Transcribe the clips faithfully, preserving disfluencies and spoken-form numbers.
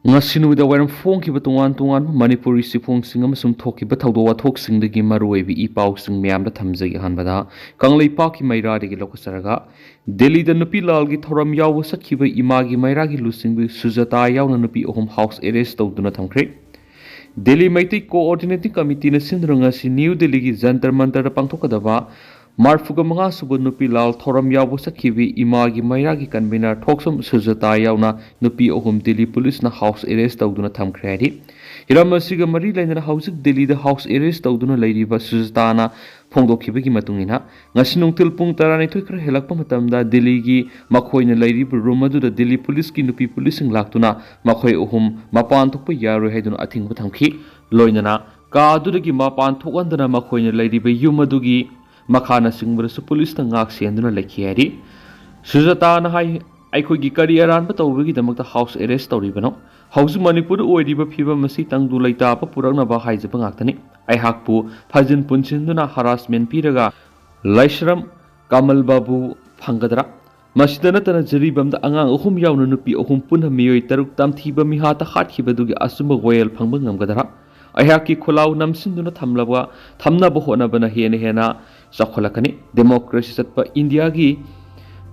ꯉꯁꯤ ꯅꯨꯃꯤꯗꯥꯡ ꯋꯥꯏꯔꯝ ꯐꯣꯡꯈꯤꯕ ꯇꯣꯉꯥꯟ ꯇꯣꯉꯥꯟꯕ ꯃꯅꯤꯄꯨꯔꯤ ꯆꯦꯐꯣꯡꯁꯤꯡ ꯑꯃꯁꯨꯡ ꯊꯣꯛꯈꯤꯕ ꯊꯧꯗꯣꯛ ꯋꯥꯊꯣꯛꯁꯤꯡꯗꯒꯤ ꯃꯔꯨꯑꯣꯏꯕ ꯏ ꯄꯥꯎꯁꯤꯡ ꯃꯌꯥꯝꯗ ꯊꯝꯖꯒꯦ꯫ ꯑꯍꯥꯟꯕꯗ ꯀꯪꯂꯩꯄꯥꯛꯀꯤ ꯃꯩꯔꯥꯗꯒꯤ ꯂꯧꯈꯠꯆꯔꯒ, ꯗꯦꯜꯂꯤꯗ ꯅꯨꯄꯤ ꯂꯥꯜꯒꯤ ꯊꯧꯔꯝ ꯌꯥꯎꯕ ꯆꯠꯈꯤꯕ ꯏꯃꯥꯒꯤ ꯃꯩꯔꯥꯒꯤ ꯂꯨꯆꯤꯡꯕꯤ ꯁꯨꯖꯥꯇꯥ ꯌꯥꯎꯅ ꯅꯨꯄꯤ ꯑꯍꯨꯝ ꯍꯥꯎꯁ ꯑꯦꯔꯦꯁ ꯇꯧꯗꯨꯅ ꯊꯝꯈ꯭ꯔꯦ꯫ ꯗꯦꯜꯂꯤ ꯃꯩꯇꯩ ꯀꯣꯑꯣꯔꯗꯤꯅꯦꯇꯤꯡ ꯀꯃꯤꯇꯤꯅ ꯁꯤꯟꯗꯨꯅ ꯉꯁꯤ ꯅ꯭ꯌꯨ ꯗꯦꯜꯂꯤꯒꯤ ꯖꯟꯇꯔ ꯃꯟꯇꯔꯗ ꯄꯥꯡꯊꯣꯛꯀꯗꯕ ꯃꯔꯐꯨꯒ ꯃꯉꯥ ꯁꯨꯕ ꯅꯨꯄꯤ ꯂꯥꯜ ꯊꯧꯔꯝ ꯌꯥꯎꯕ ꯆꯠꯈꯤꯕꯤ ꯏꯃꯥꯒꯤ ꯃꯩꯔꯥꯒꯤ ꯀꯟꯚꯤꯅꯔ ꯊꯣꯛꯁꯝ ꯁꯨꯖꯥꯇꯥ ꯌꯥꯎꯅ ꯅꯨꯄꯤ ꯑꯍꯨꯝ ꯗꯤꯜꯂꯤ ꯄꯨꯂꯤꯁꯅ ꯍꯥꯎꯁ ꯑꯦꯔꯦꯁ ꯇꯧꯗꯨꯅ ꯊꯝꯈ꯭ꯔꯦ ꯍꯥꯏꯔꯤ꯫ ꯍꯤꯔꯝ ꯑꯁꯤꯒ ꯃꯔꯤ ꯂꯩꯅꯅ ꯍꯧꯖꯤꯛ ꯗꯤꯜꯂꯤꯗ ꯍꯥꯎꯁ ꯑꯦꯔꯦꯁ ꯇꯧꯗꯨꯅ ꯂꯩꯔꯤꯕ ꯁꯨꯖꯥꯇꯥꯅ ꯐꯣꯡꯗꯣꯛꯈꯤꯕꯒꯤ ꯃꯇꯨꯡ ꯏꯟꯅ, ꯉꯁꯤ ꯅꯨꯡꯊꯤꯜ ꯄꯨꯡ ꯇꯔꯥꯅꯤꯊꯣꯏ ꯈꯔ ꯍꯦꯜꯂꯛꯄ ꯃꯇꯝꯗ ꯗꯤꯜꯂꯤꯒꯤ ꯃꯈꯣꯏꯅ ꯂꯩꯔꯤꯕ ꯔꯨꯝ ꯑꯗꯨꯗ ꯗꯤꯜꯂꯤ ꯄꯨꯂꯤꯁꯀꯤ ꯅꯨꯄꯤ ꯄꯨꯂꯤꯁꯁꯤꯡ ꯂꯥꯛꯇꯨꯅ ꯃꯈꯣꯏ ꯑꯍꯨꯝ ꯃꯄꯥꯟ ꯊꯣꯛꯄ ꯌꯥꯔꯣꯏ ꯍꯥꯏꯗꯨꯅ ꯑꯊꯤꯡꯕ ꯊꯝꯈꯤ꯫ ꯂꯣꯏꯅꯅ ꯀꯥ ꯑꯗꯨꯗꯒꯤ ꯃꯄꯥꯟ ꯊꯣꯛꯍꯟꯗꯅ ꯃꯈꯣꯏꯅ ꯂꯩꯔꯤꯕ ꯌꯨꯝ ꯑꯗꯨꯒꯤ ꯃꯈꯥꯅꯆꯤꯡꯕꯗꯁꯨ ꯄꯨꯂꯤꯁꯅ ꯉꯥꯛ ꯁꯦꯟꯗꯨꯅ ꯂꯩꯈꯤ ꯍꯥꯏꯔꯤ꯫ ꯁꯨꯖꯥꯇꯥꯅ ꯍꯥꯏ, "ꯑꯩꯈꯣꯏꯒꯤ ꯀꯔꯤ ꯑꯔꯥꯟꯕ ꯇꯧꯕꯒꯤꯗꯃꯛꯇ ꯍꯥꯎꯁ ꯑꯦꯔꯦꯁ ꯇꯧꯔꯤꯕꯅꯣ? ꯍꯧꯖꯤꯛ ꯃꯅꯤꯄꯨꯔꯗ ꯑꯣꯏꯔꯤꯕ ꯐꯤꯕꯝ ꯑꯁꯤ ꯇꯪꯗꯨ ꯂꯩꯇꯥꯕ ꯄꯨꯔꯛꯅꯕ ꯍꯥꯏꯖꯕ ꯉꯥꯛꯇꯅꯤ꯫ ꯑꯩꯍꯥꯛꯄꯨ ꯐꯥꯖꯤꯟ ꯄꯨꯟꯁꯤꯟꯗꯨꯅ ꯍꯔꯥꯁꯃꯦꯟ ꯄꯤꯔꯒ ꯂꯥꯏꯁ꯭ꯔꯝ ꯀꯃꯜ ꯕꯥꯕꯨ ꯐꯪꯒꯗ꯭ꯔꯥ? ꯃꯁꯤꯗ ꯅꯠꯇꯅ ꯖꯤꯔꯤꯕꯥꯝꯗ ꯑꯉꯥꯡ ꯑꯍꯨꯝ ꯌꯥꯎꯅ ꯅꯨꯄꯤ ꯑꯍꯨꯝ ꯄꯨꯟꯅ ꯃꯤꯑꯣꯏ ꯇꯔꯨꯛ ꯇꯝꯊꯤꯕ ꯃꯤꯍꯥꯠꯇ ꯍꯥꯠꯈꯤꯕꯗꯨꯒꯤ ꯑꯆꯨꯝꯕ ꯋꯥꯌꯦꯜ ꯐꯪꯕ ꯉꯝꯒꯗ꯭ꯔꯥ? ꯑꯩꯍꯥꯛꯀꯤ ꯈꯨꯜꯂꯥꯎ ꯅꯝꯁꯤꯟꯗꯨꯅ ꯊꯝꯂꯕ, ꯊꯝꯅꯕ ꯍꯣꯠꯅꯕꯅ ꯍꯦꯟꯅ ꯍꯦꯟꯅ ꯆꯥꯎꯈꯠꯂꯛꯀꯅꯤ꯫ ꯗꯦꯃꯣꯀ꯭ꯔꯦꯁꯤ ꯆꯠꯄ ꯏꯟꯗꯤꯌꯥꯒꯤ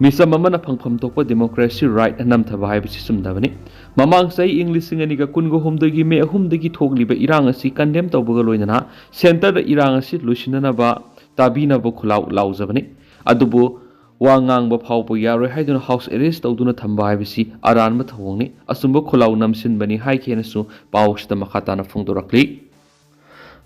ꯃꯤꯆꯝ ꯑꯃꯅ ꯐꯪꯐꯝ ꯊꯣꯛꯄ ꯗꯦꯃꯣꯀ꯭ꯔꯦꯁꯤ ꯔꯥꯏꯠ ꯅꯝꯊꯕ ꯍꯥꯏꯕꯁꯤ ꯆꯨꯝꯗꯕꯅꯤ꯫ ꯃꯃꯥꯡ ꯆꯍꯤ ꯏꯪ ꯂꯤꯁꯤꯡ ꯑꯅꯤꯒ ꯀꯨꯟꯒ ꯍꯨꯝꯗꯣꯏꯒꯤ ꯃꯦ ꯑꯍꯨꯝꯗꯒꯤ ꯊꯣꯛꯂꯤꯕ ꯏꯔꯥꯡ ꯑꯁꯤ ꯀꯟꯗꯦꯝ ꯇꯧꯕꯒ ꯂꯣꯏꯅꯅ ꯁꯦꯟꯇꯔꯗ ꯏꯔꯥꯡ ꯑꯁꯤ ꯂꯣꯏꯁꯤꯟꯅꯅꯕ ꯇꯥꯕꯤꯅꯕ ꯈꯨꯜꯂꯥꯎ ꯂꯥꯎꯖꯕꯅꯤ꯫ ꯑꯗꯨꯕꯨ ꯋꯥ ꯉꯥꯡꯕ ꯐꯥꯎꯕ ꯌꯥꯔꯣꯏ ꯍꯥꯏꯗꯨꯅ ꯍꯥꯎꯁ ꯑꯦꯔꯦꯁ ꯇꯧꯗꯨꯅ ꯊꯝꯕ ꯍꯥꯏꯕꯁꯤ ꯑꯔꯥꯟꯕ ꯊꯧꯑꯣꯡꯅꯤ꯫ ꯑꯆꯨꯝꯕ ꯈꯨꯜꯂꯥꯎ ꯅꯝꯁꯤꯟꯕꯅꯤ" ꯍꯥꯏꯈꯤ ꯍꯥꯏꯅꯁꯨ ꯄꯥꯎꯁꯤꯗ ꯃꯈꯥ ꯇꯥꯅ ꯐꯣꯡꯗꯣꯔꯛꯂꯤ꯫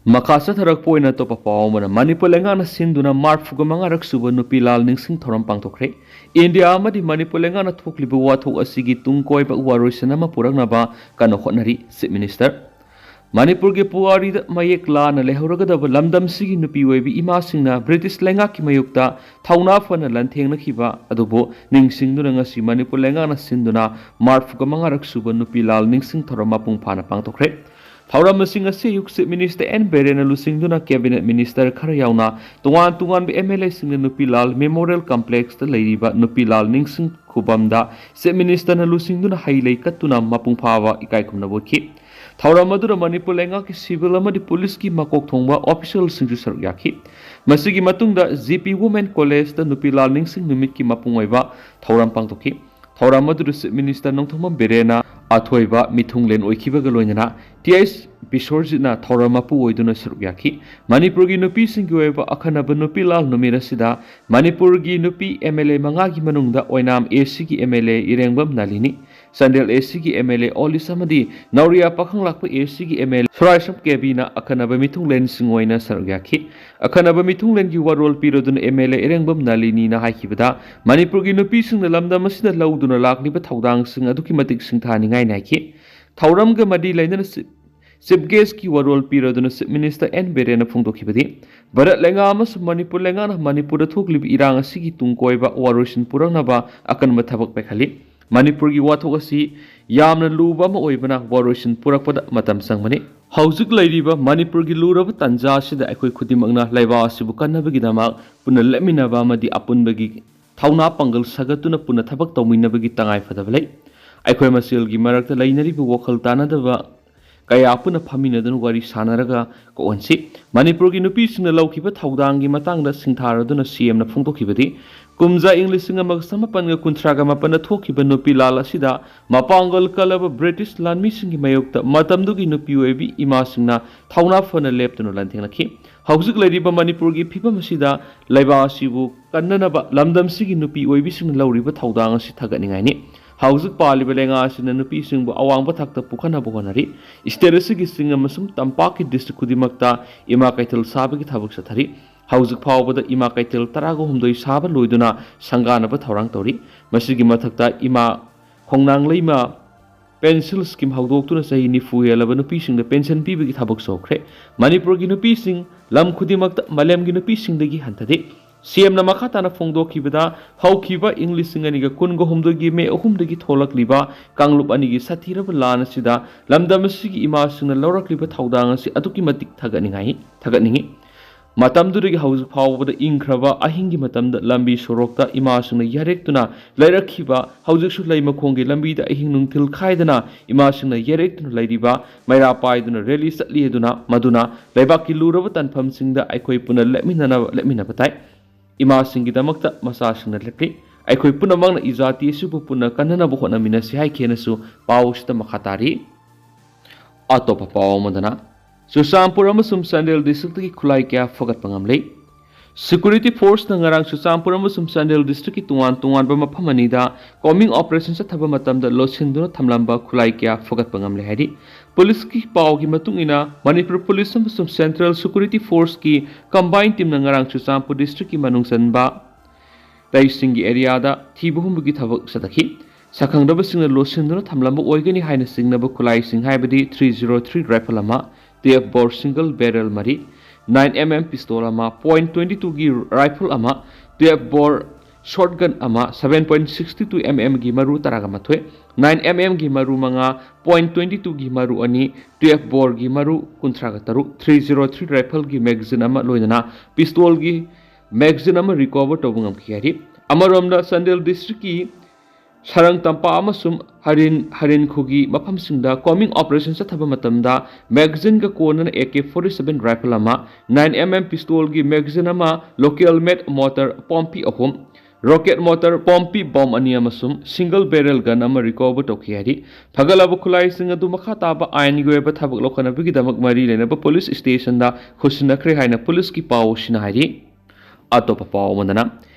ꯃꯈꯥ ꯆꯠꯊꯔꯛꯄ ꯑꯣꯏꯅ ꯑꯇꯣꯞꯄ ꯄꯥꯎ ꯑꯃꯅ, ꯃꯅꯤꯄꯨꯔ ꯂꯩꯉꯥꯛꯅ ꯁꯤꯟꯗꯨꯅ ꯃꯔꯐꯨꯒ ꯃꯉꯥꯔꯛ ꯁꯨꯕ ꯅꯨꯄꯤ ꯂꯥꯜ ꯅꯤꯡꯁꯤꯡ ꯊꯧꯔꯝ ꯄꯥꯡꯊꯣꯛꯈ꯭ꯔꯦ꯫ ꯏꯟꯗꯤꯌꯥ ꯑꯃꯗꯤ ꯃꯅꯤꯄꯨꯔ ꯂꯩꯉꯥꯛꯅ ꯊꯣꯛꯂꯤꯕ ꯋꯥꯊꯣꯛ ꯑꯁꯤꯒꯤ ꯇꯨꯡ ꯀꯣꯏꯕ ꯋꯥꯔꯣꯏꯁꯤꯟ ꯑꯃ ꯄꯨꯔꯛꯅꯕ ꯀꯟꯅ ꯍꯣꯠꯅꯔꯤ꯫ ꯆꯤꯐ ꯃꯤꯅꯤꯁꯇꯔ, ꯃꯅꯤꯄꯨꯔꯒꯤ ꯄꯨꯋꯥꯔꯤꯗ ꯃꯌꯦꯛ ꯂꯥꯅ ꯂꯩꯍꯧꯔꯒꯗꯕ ꯂꯝꯗꯝꯁꯤꯒꯤ ꯅꯨꯄꯤ ꯑꯣꯏꯕꯤ ꯏꯃꯥꯁꯤꯡꯅ ꯕ꯭ꯔꯤꯇꯤꯁ ꯂꯩꯉꯥꯛꯀꯤ ꯃꯥꯌꯣꯛꯇ ꯊꯧꯅꯥ ꯐꯅ ꯂꯥꯟꯊꯦꯡꯅꯈꯤꯕ ꯑꯗꯨꯕꯨ ꯅꯤꯡꯁꯤꯡꯗꯨꯅ ꯉꯁꯤ ꯃꯅꯤꯄꯨꯔ ꯂꯩꯉꯥꯛꯅ ꯁꯤꯟꯗꯨꯅ ꯃꯔꯐꯨꯒ ꯃꯉꯥꯔꯛ ꯁꯨꯕ ꯅꯨꯄꯤ ꯂꯥꯜ ꯅꯤꯡꯁꯤꯡ ꯊꯧꯔꯝ ꯃꯄꯨꯡ ꯐꯥꯅ ꯄꯥꯡꯊꯣꯛꯈ꯭ꯔꯦ꯫ ꯊꯧꯔꯝ ꯑꯁꯤ ꯉꯁꯤ ꯑꯌꯨꯛ Chief Minister ꯑꯦꯟ ꯕꯤꯔꯦꯟꯅ ꯂꯨꯆꯤꯡꯗꯨꯅ Cabinet Minister ꯈꯔ ꯌꯥꯎꯅ ꯇꯣꯉꯥꯟ ꯇꯣꯉꯥꯟꯕ MLAꯁꯤꯡꯅ ꯅꯨꯄꯤꯂꯥꯜ Memorial Complexꯇ ꯂꯩꯔꯤꯕ ꯅꯨꯄꯤꯂꯥꯜ ꯅꯤꯡꯁꯤꯡ ꯈꯨꯕꯝꯗ Chief Ministerꯅ ꯂꯨꯆꯤꯡꯗꯨꯅ ꯍꯩ ꯂꯩ ꯀꯠꯇꯨꯅ ꯃꯄꯨꯡ ꯐꯥꯕ ꯏꯀꯥꯏ ꯈꯨꯝꯅꯕ ꯎꯠꯈꯤ꯫ ꯊꯧꯔꯝ ꯑꯗꯨꯗ ꯃꯅꯤꯄꯨꯔ ꯂꯩꯉꯥꯛꯀꯤ civil ꯑꯃꯗꯤ policeꯀꯤ ꯃꯀꯣꯛ ꯊꯣꯡꯕ officialꯁꯤꯡꯁꯨ ꯁꯔꯨꯛ ꯌꯥꯈꯤ꯫ ꯃꯁꯤꯒꯤ ꯃꯇꯨꯡꯗ G P Women Collegeꯇ ꯅꯨꯄꯤꯂꯥꯜ ꯅꯤꯡꯁꯤꯡ ꯅꯨꯃꯤꯠꯀꯤ ꯃꯄꯨꯡ ꯑꯣꯏꯕ ꯊꯧꯔꯝ ꯄꯥꯡꯊꯣꯛꯈꯤ꯫ ꯊꯧꯔꯝ ꯑꯗꯨꯗ Chief Minister ꯅꯣꯡꯊꯣꯝꯕꯝ ꯕꯤꯔꯦꯟꯅ ꯑꯊꯣꯏꯕ ꯃꯤꯊꯨꯡꯂꯦꯟ ꯑꯣꯏꯈꯤꯕꯒ ꯂꯣꯏꯅꯅ T H ꯕꯤꯁ꯭ꯋꯔꯖꯤꯠꯅ ꯊꯧꯔꯝ ꯃꯄꯨ ꯑꯣꯏꯗꯨꯅ ꯁꯔꯨꯛ ꯌꯥꯈꯤ꯫ ꯃꯅꯤꯄꯨꯔꯒꯤ ꯅꯨꯄꯤꯁꯤꯡꯒꯤ ꯑꯣꯏꯕ ꯑꯈꯟꯅꯕ ꯅꯨꯄꯤꯂꯥꯜ ꯅꯨꯃꯤꯠ ꯑꯁꯤꯗ ꯃꯅꯤꯄꯨꯔꯒꯤ ꯅꯨꯄꯤ MLA ꯃꯉꯥꯒꯤ ꯃꯅꯨꯡꯗ ꯑꯣꯏꯅꯥꯝ ACꯒꯤ MLA ꯏꯔꯦꯡꯕꯝ ꯅꯥꯂꯤꯅꯤ, ꯆꯥꯟꯗꯦꯜ ACꯒꯤ MLA ꯑꯣꯂꯤꯁ ꯑꯃꯗꯤ ꯅꯧꯔꯤꯌꯥ ꯄꯥꯈꯪꯂꯥꯛꯄ ACꯒꯤ MLA ꯁꯣꯔꯥꯏꯁꯝ ꯀꯦꯕꯤꯅ ꯑꯈꯟꯅꯕ ꯃꯤꯊꯨꯡꯂꯦꯟꯁꯤꯡ ꯑꯣꯏꯅ ꯁꯔꯨꯛ ꯌꯥꯈꯤ꯫ ꯑꯈꯟꯅꯕ ꯃꯤꯊꯨꯡꯂꯦꯟꯒꯤ ꯋꯥꯔꯣꯜ ꯄꯤꯔꯗꯨꯅ MLA ꯏꯔꯦꯡꯕꯝ ꯅꯥꯂꯤꯅꯤꯅ ꯍꯥꯏꯈꯤꯕꯗ, ꯃꯅꯤꯄꯨꯔꯒꯤ ꯅꯨꯄꯤꯁꯤꯡꯅ ꯂꯝꯗꯝ ꯑꯁꯤꯗ ꯂꯧꯗꯨꯅ ꯂꯥꯛꯂꯤꯕ ꯊꯧꯗꯥꯡꯁꯤꯡ ꯑꯗꯨꯛꯀꯤ ꯃꯇꯤꯛ ꯁꯤꯡꯊꯥꯅꯤꯡꯉꯥꯏꯅꯤ ꯍꯥꯏꯈꯤ꯫ ꯊꯧꯔꯝꯒ ꯃꯔꯤ ꯂꯩꯅꯅ Chief, Chief Guestꯀꯤ ꯋꯥꯔꯣꯜ ꯄꯤꯔꯗꯨꯅ Chief Minister ꯑꯦꯟ ꯕꯤꯔꯦꯟꯅ ꯐꯣꯡꯗꯣꯛꯈꯤꯕꯗꯤ, ꯚꯥꯔꯠ ꯂꯩꯉꯥꯛ ꯑꯃꯁꯨꯡ ꯃꯅꯤꯄꯨꯔ ꯂꯩꯉꯥꯛꯅ ꯃꯅꯤꯄꯨꯔꯗ ꯊꯣꯛꯂꯤꯕ ꯏꯔꯥꯡ ꯑꯁꯤꯒꯤ ꯇꯨꯡ ꯀꯣꯏꯕ ꯋꯥꯔꯣꯏꯁꯤꯟ ꯄꯨꯔꯛꯅꯕ ꯑꯀꯟꯕ ꯊꯕꯛ ꯄꯥꯏꯈꯠꯂꯤ꯫ ꯃꯅꯤꯄꯨꯔꯒꯤ ꯋꯥꯊꯣꯛ ꯑꯁꯤ ꯌꯥꯝꯅ ꯂꯨꯕ ꯑꯃ ꯑꯣꯏꯕꯅ ꯋꯥꯔꯣꯏꯁꯤꯟ ꯄꯨꯔꯛꯄꯗ ꯃꯇꯝ ꯆꯪꯕꯅꯤ꯫ ꯍꯧꯖꯤꯛ ꯂꯩꯔꯤꯕ ꯃꯅꯤꯄꯨꯔꯒꯤ ꯂꯨꯔꯕ ꯇꯥꯟꯖꯥ ꯑꯁꯤꯗ ꯑꯩꯈꯣꯏ ꯈꯨꯗꯤꯡꯃꯛꯅ ꯂꯩꯕꯥꯛ ꯑꯁꯤꯕꯨ ꯀꯟꯅꯕꯒꯤꯗꯃꯛ ꯄꯨꯟꯅ ꯂꯦꯞꯃꯤꯟꯅꯕ ꯑꯃꯗꯤ ꯑꯄꯨꯟꯕꯒꯤ ꯊꯧꯅꯥ ꯄꯥꯡꯒꯜ ꯁꯥꯒꯠꯇꯨꯅ ꯄꯨꯟꯅ ꯊꯕꯛ ꯇꯧꯃꯤꯟꯅꯕꯒꯤ ꯇꯉꯥꯏꯐꯗꯕ ꯂꯩ꯫ ꯑꯩꯈꯣꯏ ꯃꯁꯦꯜꯒꯤ ꯃꯔꯛꯇ ꯂꯩꯅꯔꯤꯕ ꯋꯥꯈꯜ ꯇꯥꯅꯗꯕ ꯀꯌꯥ ꯄꯨꯟꯅ ꯐꯝꯃꯤꯟꯅꯗꯨꯅ ꯋꯥꯔꯤ ꯁꯥꯟꯅꯔꯒ ꯀꯣꯛꯍꯟꯁꯤ꯫ ꯃꯅꯤꯄꯨꯔꯒꯤ ꯅꯨꯄꯤꯁꯤꯡꯅ ꯂꯧꯈꯤꯕ ꯊꯧꯗꯥꯡꯒꯤ ꯃꯇꯥꯡꯗ ꯁꯤꯡꯊꯥꯔꯗꯨꯅ CMꯅ ꯐꯣꯡꯗꯣꯛꯈꯤꯕꯗ, ꯀꯨꯝꯖꯥ ꯏꯪ ꯂꯤꯁꯤꯡ ꯑꯃꯒ ꯆꯃꯥꯄꯟꯒ ꯀꯨꯟꯊ꯭ꯔꯥꯒ ꯃꯥꯄꯟꯗ ꯊꯣꯛꯈꯤꯕ ꯅꯨꯄꯤꯂꯥꯜ ꯑꯁꯤꯗ ꯃꯄꯥꯡꯒꯜ ꯀꯜꯂꯕ ꯕ꯭ꯔꯤꯇꯤꯁ ꯂꯥꯟꯃꯤꯁꯤꯡꯒꯤ ꯃꯥꯌꯣꯛꯇ ꯃꯇꯝꯗꯨꯒꯤ ꯅꯨꯄꯤ ꯑꯣꯏꯕꯤ ꯏꯃꯥꯁꯤꯡꯅ ꯊꯧꯅꯥ ꯐꯅ ꯂꯦꯞꯇꯨꯅ ꯂꯥꯟꯊꯦꯡꯅꯈꯤ꯫ ꯍꯧꯖꯤꯛ ꯂꯩꯔꯤꯕ ꯃꯅꯤꯄꯨꯔꯒꯤ ꯐꯤꯕꯝ ꯑꯁꯤꯗ ꯂꯩꯕꯥꯛ ꯑꯁꯤꯕꯨ ꯀꯟꯅꯅꯕ ꯂꯝꯗꯝꯁꯤꯒꯤ ꯅꯨꯄꯤ ꯑꯣꯏꯕꯤꯁꯤꯡꯅ ꯂꯧꯔꯤꯕ ꯊꯧꯗꯥꯡ ꯑꯁꯤ ꯊꯥꯒꯠꯅꯤꯡꯉꯥꯏꯅꯤ꯫ ꯍꯧꯖꯤꯛ ꯄꯥꯜꯂꯤꯕ ꯂꯩꯉꯥꯛ ꯑꯁꯤꯅ ꯅꯨꯄꯤꯁꯤꯡꯕꯨ ꯑꯋꯥꯡꯕ ꯊꯥꯛꯇ ꯄꯨꯈꯠꯅꯕ ꯍꯣꯠꯅꯔꯤ꯫ State ꯑꯁꯤꯒꯤ ꯆꯤꯡ ꯑꯃꯁꯨꯡ ꯇꯝꯄꯥꯛꯀꯤ district ꯈꯨꯗꯤꯡꯃꯛꯇ ꯏꯃꯥ ꯀꯩꯊꯦꯜ ꯁꯥꯕꯒꯤ ꯊꯕꯛ ꯆꯠꯊꯔꯤ꯫ ꯍꯧꯖꯤꯛ ꯐꯥꯎꯕꯗ ꯏꯃꯥ ꯀꯩꯊꯦꯜ ꯇꯔꯥꯒ ꯍꯨꯝꯗꯣꯏ ꯁꯥꯕ ꯂꯣꯏꯗꯨꯅ ꯁꯪꯒꯥꯅꯕ ꯊꯧꯔꯥꯡ ꯇꯧꯔꯤ꯫ ꯃꯁꯤꯒꯤ ꯃꯊꯛꯇ ꯏꯃꯥ ꯈꯣꯡꯅꯥꯡ ꯂꯩꯃ pension scheme ꯍꯧꯗꯣꯛꯇꯨꯅ ꯆꯍꯤ ꯅꯤꯐꯨ ꯍꯦꯜꯂꯕ ꯅꯨꯄꯤꯁꯤꯡꯗ pension ꯄꯤꯕꯒꯤ ꯊꯕꯛꯁꯨ ꯍꯧꯈ꯭ꯔꯦ꯫ ꯃꯅꯤꯄꯨꯔꯒꯤ ꯅꯨꯄꯤꯁꯤꯡ ꯂꯝ ꯈꯨꯗꯤꯡꯃꯛꯇ ꯃꯥꯂꯦꯝꯒꯤ ꯅꯨꯄꯤꯁꯤꯡꯗꯒꯤ ꯍꯟꯊꯗꯦ꯫ ꯁꯤ ꯑꯦꯝꯅ ꯃꯈꯥ ꯇꯥꯅ ꯐꯣꯡꯗꯣꯛꯈꯤꯕꯗ, ꯍꯧꯈꯤꯕ ꯏꯪ ꯂꯤꯁꯤꯡ ꯑꯅꯤꯒ ꯀꯨꯟꯒ ꯍꯨꯝꯗꯣꯏꯒꯤ ꯃꯦ ꯑꯍꯨꯝꯗꯒꯤ ꯊꯣꯛꯂꯛꯂꯤꯕ ꯀꯥꯡꯂꯨꯞ ꯑꯅꯤꯒꯤ ꯁꯥꯊꯤꯔꯕ ꯂꯥꯟ ꯑꯁꯤꯗ ꯂꯝꯗꯝ ꯑꯁꯤꯒꯤ ꯏꯃꯥꯁꯤꯡꯅ ꯂꯧꯔꯛꯂꯤꯕ ꯊꯧꯗꯥꯡ ꯑꯁꯤ ꯑꯗꯨꯛꯀꯤ ꯃꯇꯤꯛ ꯊꯥꯒꯠꯅꯤꯡꯉꯥꯏ, ꯊꯥꯒꯠꯅꯤꯡꯉꯤ꯫ ꯃꯇꯝꯗꯨꯗꯒꯤ ꯍꯧꯖꯤꯛ ꯐꯥꯎꯕꯗ ꯏꯪꯈ꯭ꯔꯕ ꯑꯍꯤꯡꯒꯤ ꯃꯇꯝꯗ ꯂꯝꯕꯤ ꯁꯣꯔꯣꯛꯇ ꯏꯃꯥꯁꯤꯡꯅ ꯌꯥꯔꯦꯛꯇꯨꯅ ꯂꯩꯔꯛꯈꯤꯕ, ꯍꯧꯖꯤꯛꯁꯨ ꯂꯩ ꯃꯈꯣꯡꯒꯤ ꯂꯝꯕꯤꯗ ꯑꯍꯤꯡ ꯅꯨꯡꯊꯤꯜ ꯈꯥꯏꯗꯅ ꯏꯃꯥꯁꯤꯡꯅ ꯌꯥꯔꯦꯛꯇꯨꯅ ꯂꯩꯔꯤꯕ, ꯃꯩꯔꯥ ꯄꯥꯏꯗꯨꯅ ꯔꯦꯂꯤ ꯆꯠꯂꯤ ꯑꯗꯨꯅ, ꯃꯗꯨꯅ ꯂꯩꯕꯥꯛꯀꯤ ꯂꯨꯔꯕ ꯇꯥꯟꯐꯝꯁꯤꯡꯗ ꯑꯩꯈꯣꯏ ꯄꯨꯟꯅ ꯂꯦꯞꯃꯤꯟꯅꯅꯕ, ꯂꯦꯞꯃꯤꯟꯅꯕ ꯇꯥꯏ꯫ ꯏꯃꯥꯁꯤꯡꯒꯤꯗꯃꯛꯇ ꯃꯆꯥꯁꯤꯡꯅ ꯂꯦꯞꯂꯤ꯫ ꯑꯩꯈꯣꯏ ꯄꯨꯝꯅꯃꯛꯅ ꯏꯖꯥꯇꯤ ꯑꯁꯤꯕꯨ ꯄꯨꯟꯅ ꯀꯟꯅꯅꯕ ꯍꯣꯠꯅꯃꯤꯟꯅꯁꯤ ꯍꯥꯏꯈꯤꯅꯁꯨ ꯄꯥꯎ ꯑꯁꯤꯗ ꯃꯈꯥ ꯇꯥꯔꯤ꯫ ꯑꯇꯣꯞꯄ ꯄꯥꯎ ꯑꯃꯗꯅ, ꯆꯨꯔꯆꯥꯟꯄꯨꯔ ꯑꯃꯁꯨꯡ ꯆꯥꯟꯗꯦꯜ ꯗꯤꯁꯇ꯭ꯔꯤꯛꯇꯒꯤ ꯈꯨꯠꯂꯥꯏ ꯀꯌꯥ ꯐꯒꯠꯄ ꯉꯝꯂꯦ꯫ ꯁꯦꯀ꯭ꯌꯨꯔꯤꯇꯤ ꯐꯣꯔꯁꯅ ꯉꯔꯥꯡ ꯆꯨꯔꯆꯥꯟꯄꯨꯔ ꯑꯃꯁꯨꯡ ꯆꯥꯟꯗꯦꯜ ꯗꯤꯁꯇ꯭ꯔꯤꯛꯀꯤ ꯇꯣꯉꯥꯟ ꯇꯣꯉꯥꯟꯕ ꯃꯐꯝ ꯑꯅꯤꯗ ꯀꯣꯝꯕꯤꯡ ꯑꯣꯄꯔꯦꯁꯟ ꯆꯠꯊꯕ ꯃꯇꯝꯗ ꯂꯣꯠꯁꯤꯟꯗꯨꯅ ꯊꯝꯂꯝꯕ ꯈꯨꯠꯂꯥꯏ ꯀꯌꯥ ꯐꯒꯠꯄ ꯉꯝꯂꯦ ꯍꯥꯏꯔꯤ꯫ ꯄꯨꯂꯤꯁꯀꯤ ꯄꯥꯎꯒꯤ ꯃꯇꯨꯡ ꯏꯟꯅ, ꯃꯅꯤꯄꯨꯔ ꯄꯨꯂꯤꯁ ꯑꯃꯁꯨꯡ ꯁꯦꯟꯇ꯭ꯔꯦꯜ ꯁꯦꯀ꯭ꯌꯨꯔꯤꯇꯤ ꯐꯣꯔꯁꯀꯤ ꯀꯝꯕꯥꯏꯟ ꯇꯤꯝꯅ ꯉꯔꯥꯡ ꯆꯨꯔꯆꯥꯟꯄꯨꯔ ꯗꯤꯁꯇ꯭ꯔꯤꯛꯀꯤ ꯃꯅꯨꯡ ꯆꯟꯕ ꯂꯩꯁꯤꯡꯒꯤ ꯑꯦꯔꯤꯌꯥꯗ ꯊꯤꯕ ꯍꯨꯝꯕꯒꯤ ꯊꯕꯛ ꯆꯠꯊꯈꯤ꯫ ꯁꯛꯈꯪꯗꯕꯁꯤꯡꯅ ꯂꯣꯠꯁꯤꯟꯗꯨꯅ ꯊꯝꯂꯝꯕ ꯑꯣꯏꯒꯅꯤ ꯍꯥꯏꯅ ꯆꯤꯡꯅꯕ ꯈꯨꯠꯂꯥꯏꯁꯤꯡ ꯍꯥꯏꯕꯗꯤ three zero three rifle ꯑꯃ, twelve bore single barrel ꯃꯔꯤ, nine M M pistol ꯑꯃ, point twenty twoꯒꯤ rifle ꯑꯃ, twelve bore shotgun ꯑꯃ, seven point sixty two M Mꯒꯤ ꯃꯔꯨ ꯇꯔꯥꯒ ꯃꯥꯊꯣꯏ, nine M Mꯒꯤ ꯃꯔꯨ ꯃꯉꯥ, point twenty twoꯒꯤ ꯃꯔꯨ ꯑꯅꯤ, twelve boreꯒꯤ ꯃꯔꯨ ꯀꯨꯟꯊ꯭ꯔꯥꯒ ꯇꯔꯨꯛ, three zero three rifleꯒꯤ magazine ꯑꯃ, ꯂꯣꯏꯅꯅ pistolꯒꯤ magazine ꯑꯃ recover ꯇꯧꯕ ꯉꯝꯈꯤ ꯍꯥꯏꯔꯤ꯫ ꯑꯃꯔꯣꯝꯗ, ꯆꯥꯟꯗꯦꯜ ꯗꯤꯁꯇ꯭ꯔꯤꯛꯀꯤ ꯁꯔꯪ ꯇꯝꯄꯥꯛ ꯑꯃꯁꯨꯡ ꯍꯔꯤꯟ, ꯍꯔꯤꯟꯈꯨꯒꯤ ꯃꯐꯝꯁꯤꯡꯗ ꯀꯣꯝꯕꯤꯡ ꯑꯣꯄꯔꯦꯁꯟ ꯆꯠꯊꯕ ꯃꯇꯝꯗ magazine ꯀꯣꯟꯅꯅ A K forty seven rifle ꯑꯃ, nine M M pistolꯒꯤ magazine ꯑꯃ, local made mortar ꯄꯣꯝꯄꯤ ꯑꯍꯨꯝ, rocket mortar ꯄꯣꯝꯄꯤ bomb ꯑꯅꯤ ꯑꯃꯁꯨꯡ single barrel gun ꯑꯃ recover ꯇꯧꯈꯤ ꯍꯥꯏꯔꯤ꯫ ꯐꯒꯠꯂꯕ ꯈꯨꯠꯂꯥꯏꯁꯤꯡ ꯑꯗꯨ ꯃꯈꯥ ꯇꯥꯕ ꯑꯥꯏꯟꯒꯤ ꯑꯣꯏꯕ ꯊꯕꯛ ꯂꯧꯈꯠꯅꯕꯒꯤꯗꯃꯛ ꯃꯔꯤ ꯂꯩꯅꯕ ꯄꯨꯂꯤꯁ ꯁ꯭ꯇꯦꯁꯟꯗ ꯈꯨꯠꯁꯤꯟꯅꯈ꯭ꯔꯦ ꯍꯥꯏꯅ ꯄꯨꯂꯤꯁꯀꯤ ꯄꯥꯎ ꯑꯁꯤꯅ ꯍꯥꯏꯔꯤ꯫ ꯑꯇꯣꯞꯄ ꯄꯥꯎ ꯑꯃꯗꯅ,